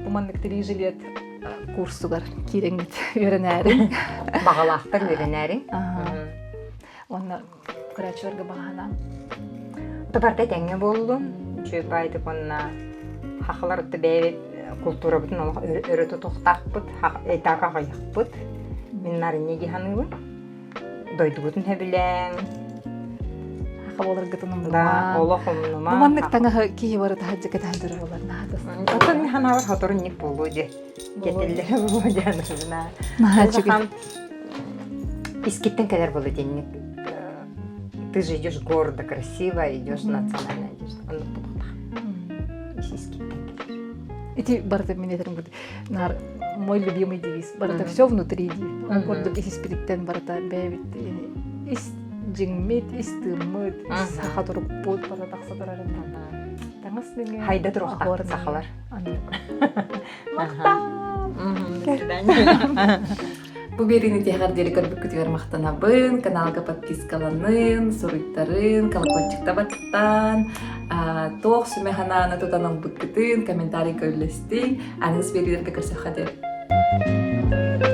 Бу маннык три жилет курсугар киирэҥҥит үөрэнээриҥ. Баҕалаахтар үөрэнээриҥ. Уонна көрөөччүлэргэ баҕаһынан. Барда тэҥҥэ буоллун. Үчүгэй баайдык уонна хахалар бэйэбит култуурабытын олох өрө тутуохтаахпыт, этак аҕыйахпыт. Мин нарынньа дии саныыбын. Дойдубутун сөбүлээҥ. Саха буоларгытын умнумаҥ. Олох умнумаҥ. Бу маннык таҥаһы киһи бары таһырдьа кэтэһэн турар буолар наһаа Оттон мин санаабар сотору буолуо дии. Кэтиллэрэ буолуо диэн санаа. Наһаа үчүгэй. Искиттэн кэлэр буолуо диэнник. Ты же идешь гордо, красиво, идешь национальная одежда. Оннук буолуохтаах. Искиттен кэлэр. Ити барыта мин этэрим курдук наар мой любимый девиз барыта все внутри дии. Ол курдук ис испититтэн барыта бэйэбит ис дьиҥмит, ис тыыммыт, ис саха турукпут барыта тахса турар Таҥас нөҥүө Хайда туруохтаах сахалар. Махтал! До свидания. Бу биэриини тиһэҕэр диэри көрбүккүтүгэр махтанабын, каналга подпискаланын, суруйтарын, колокольчикта баттаан, туох сүмэ санааны тутан ылбыккытын комментарийга үллэстиҥ. Аныгыс биэриилэргэ көрсөххө диэри.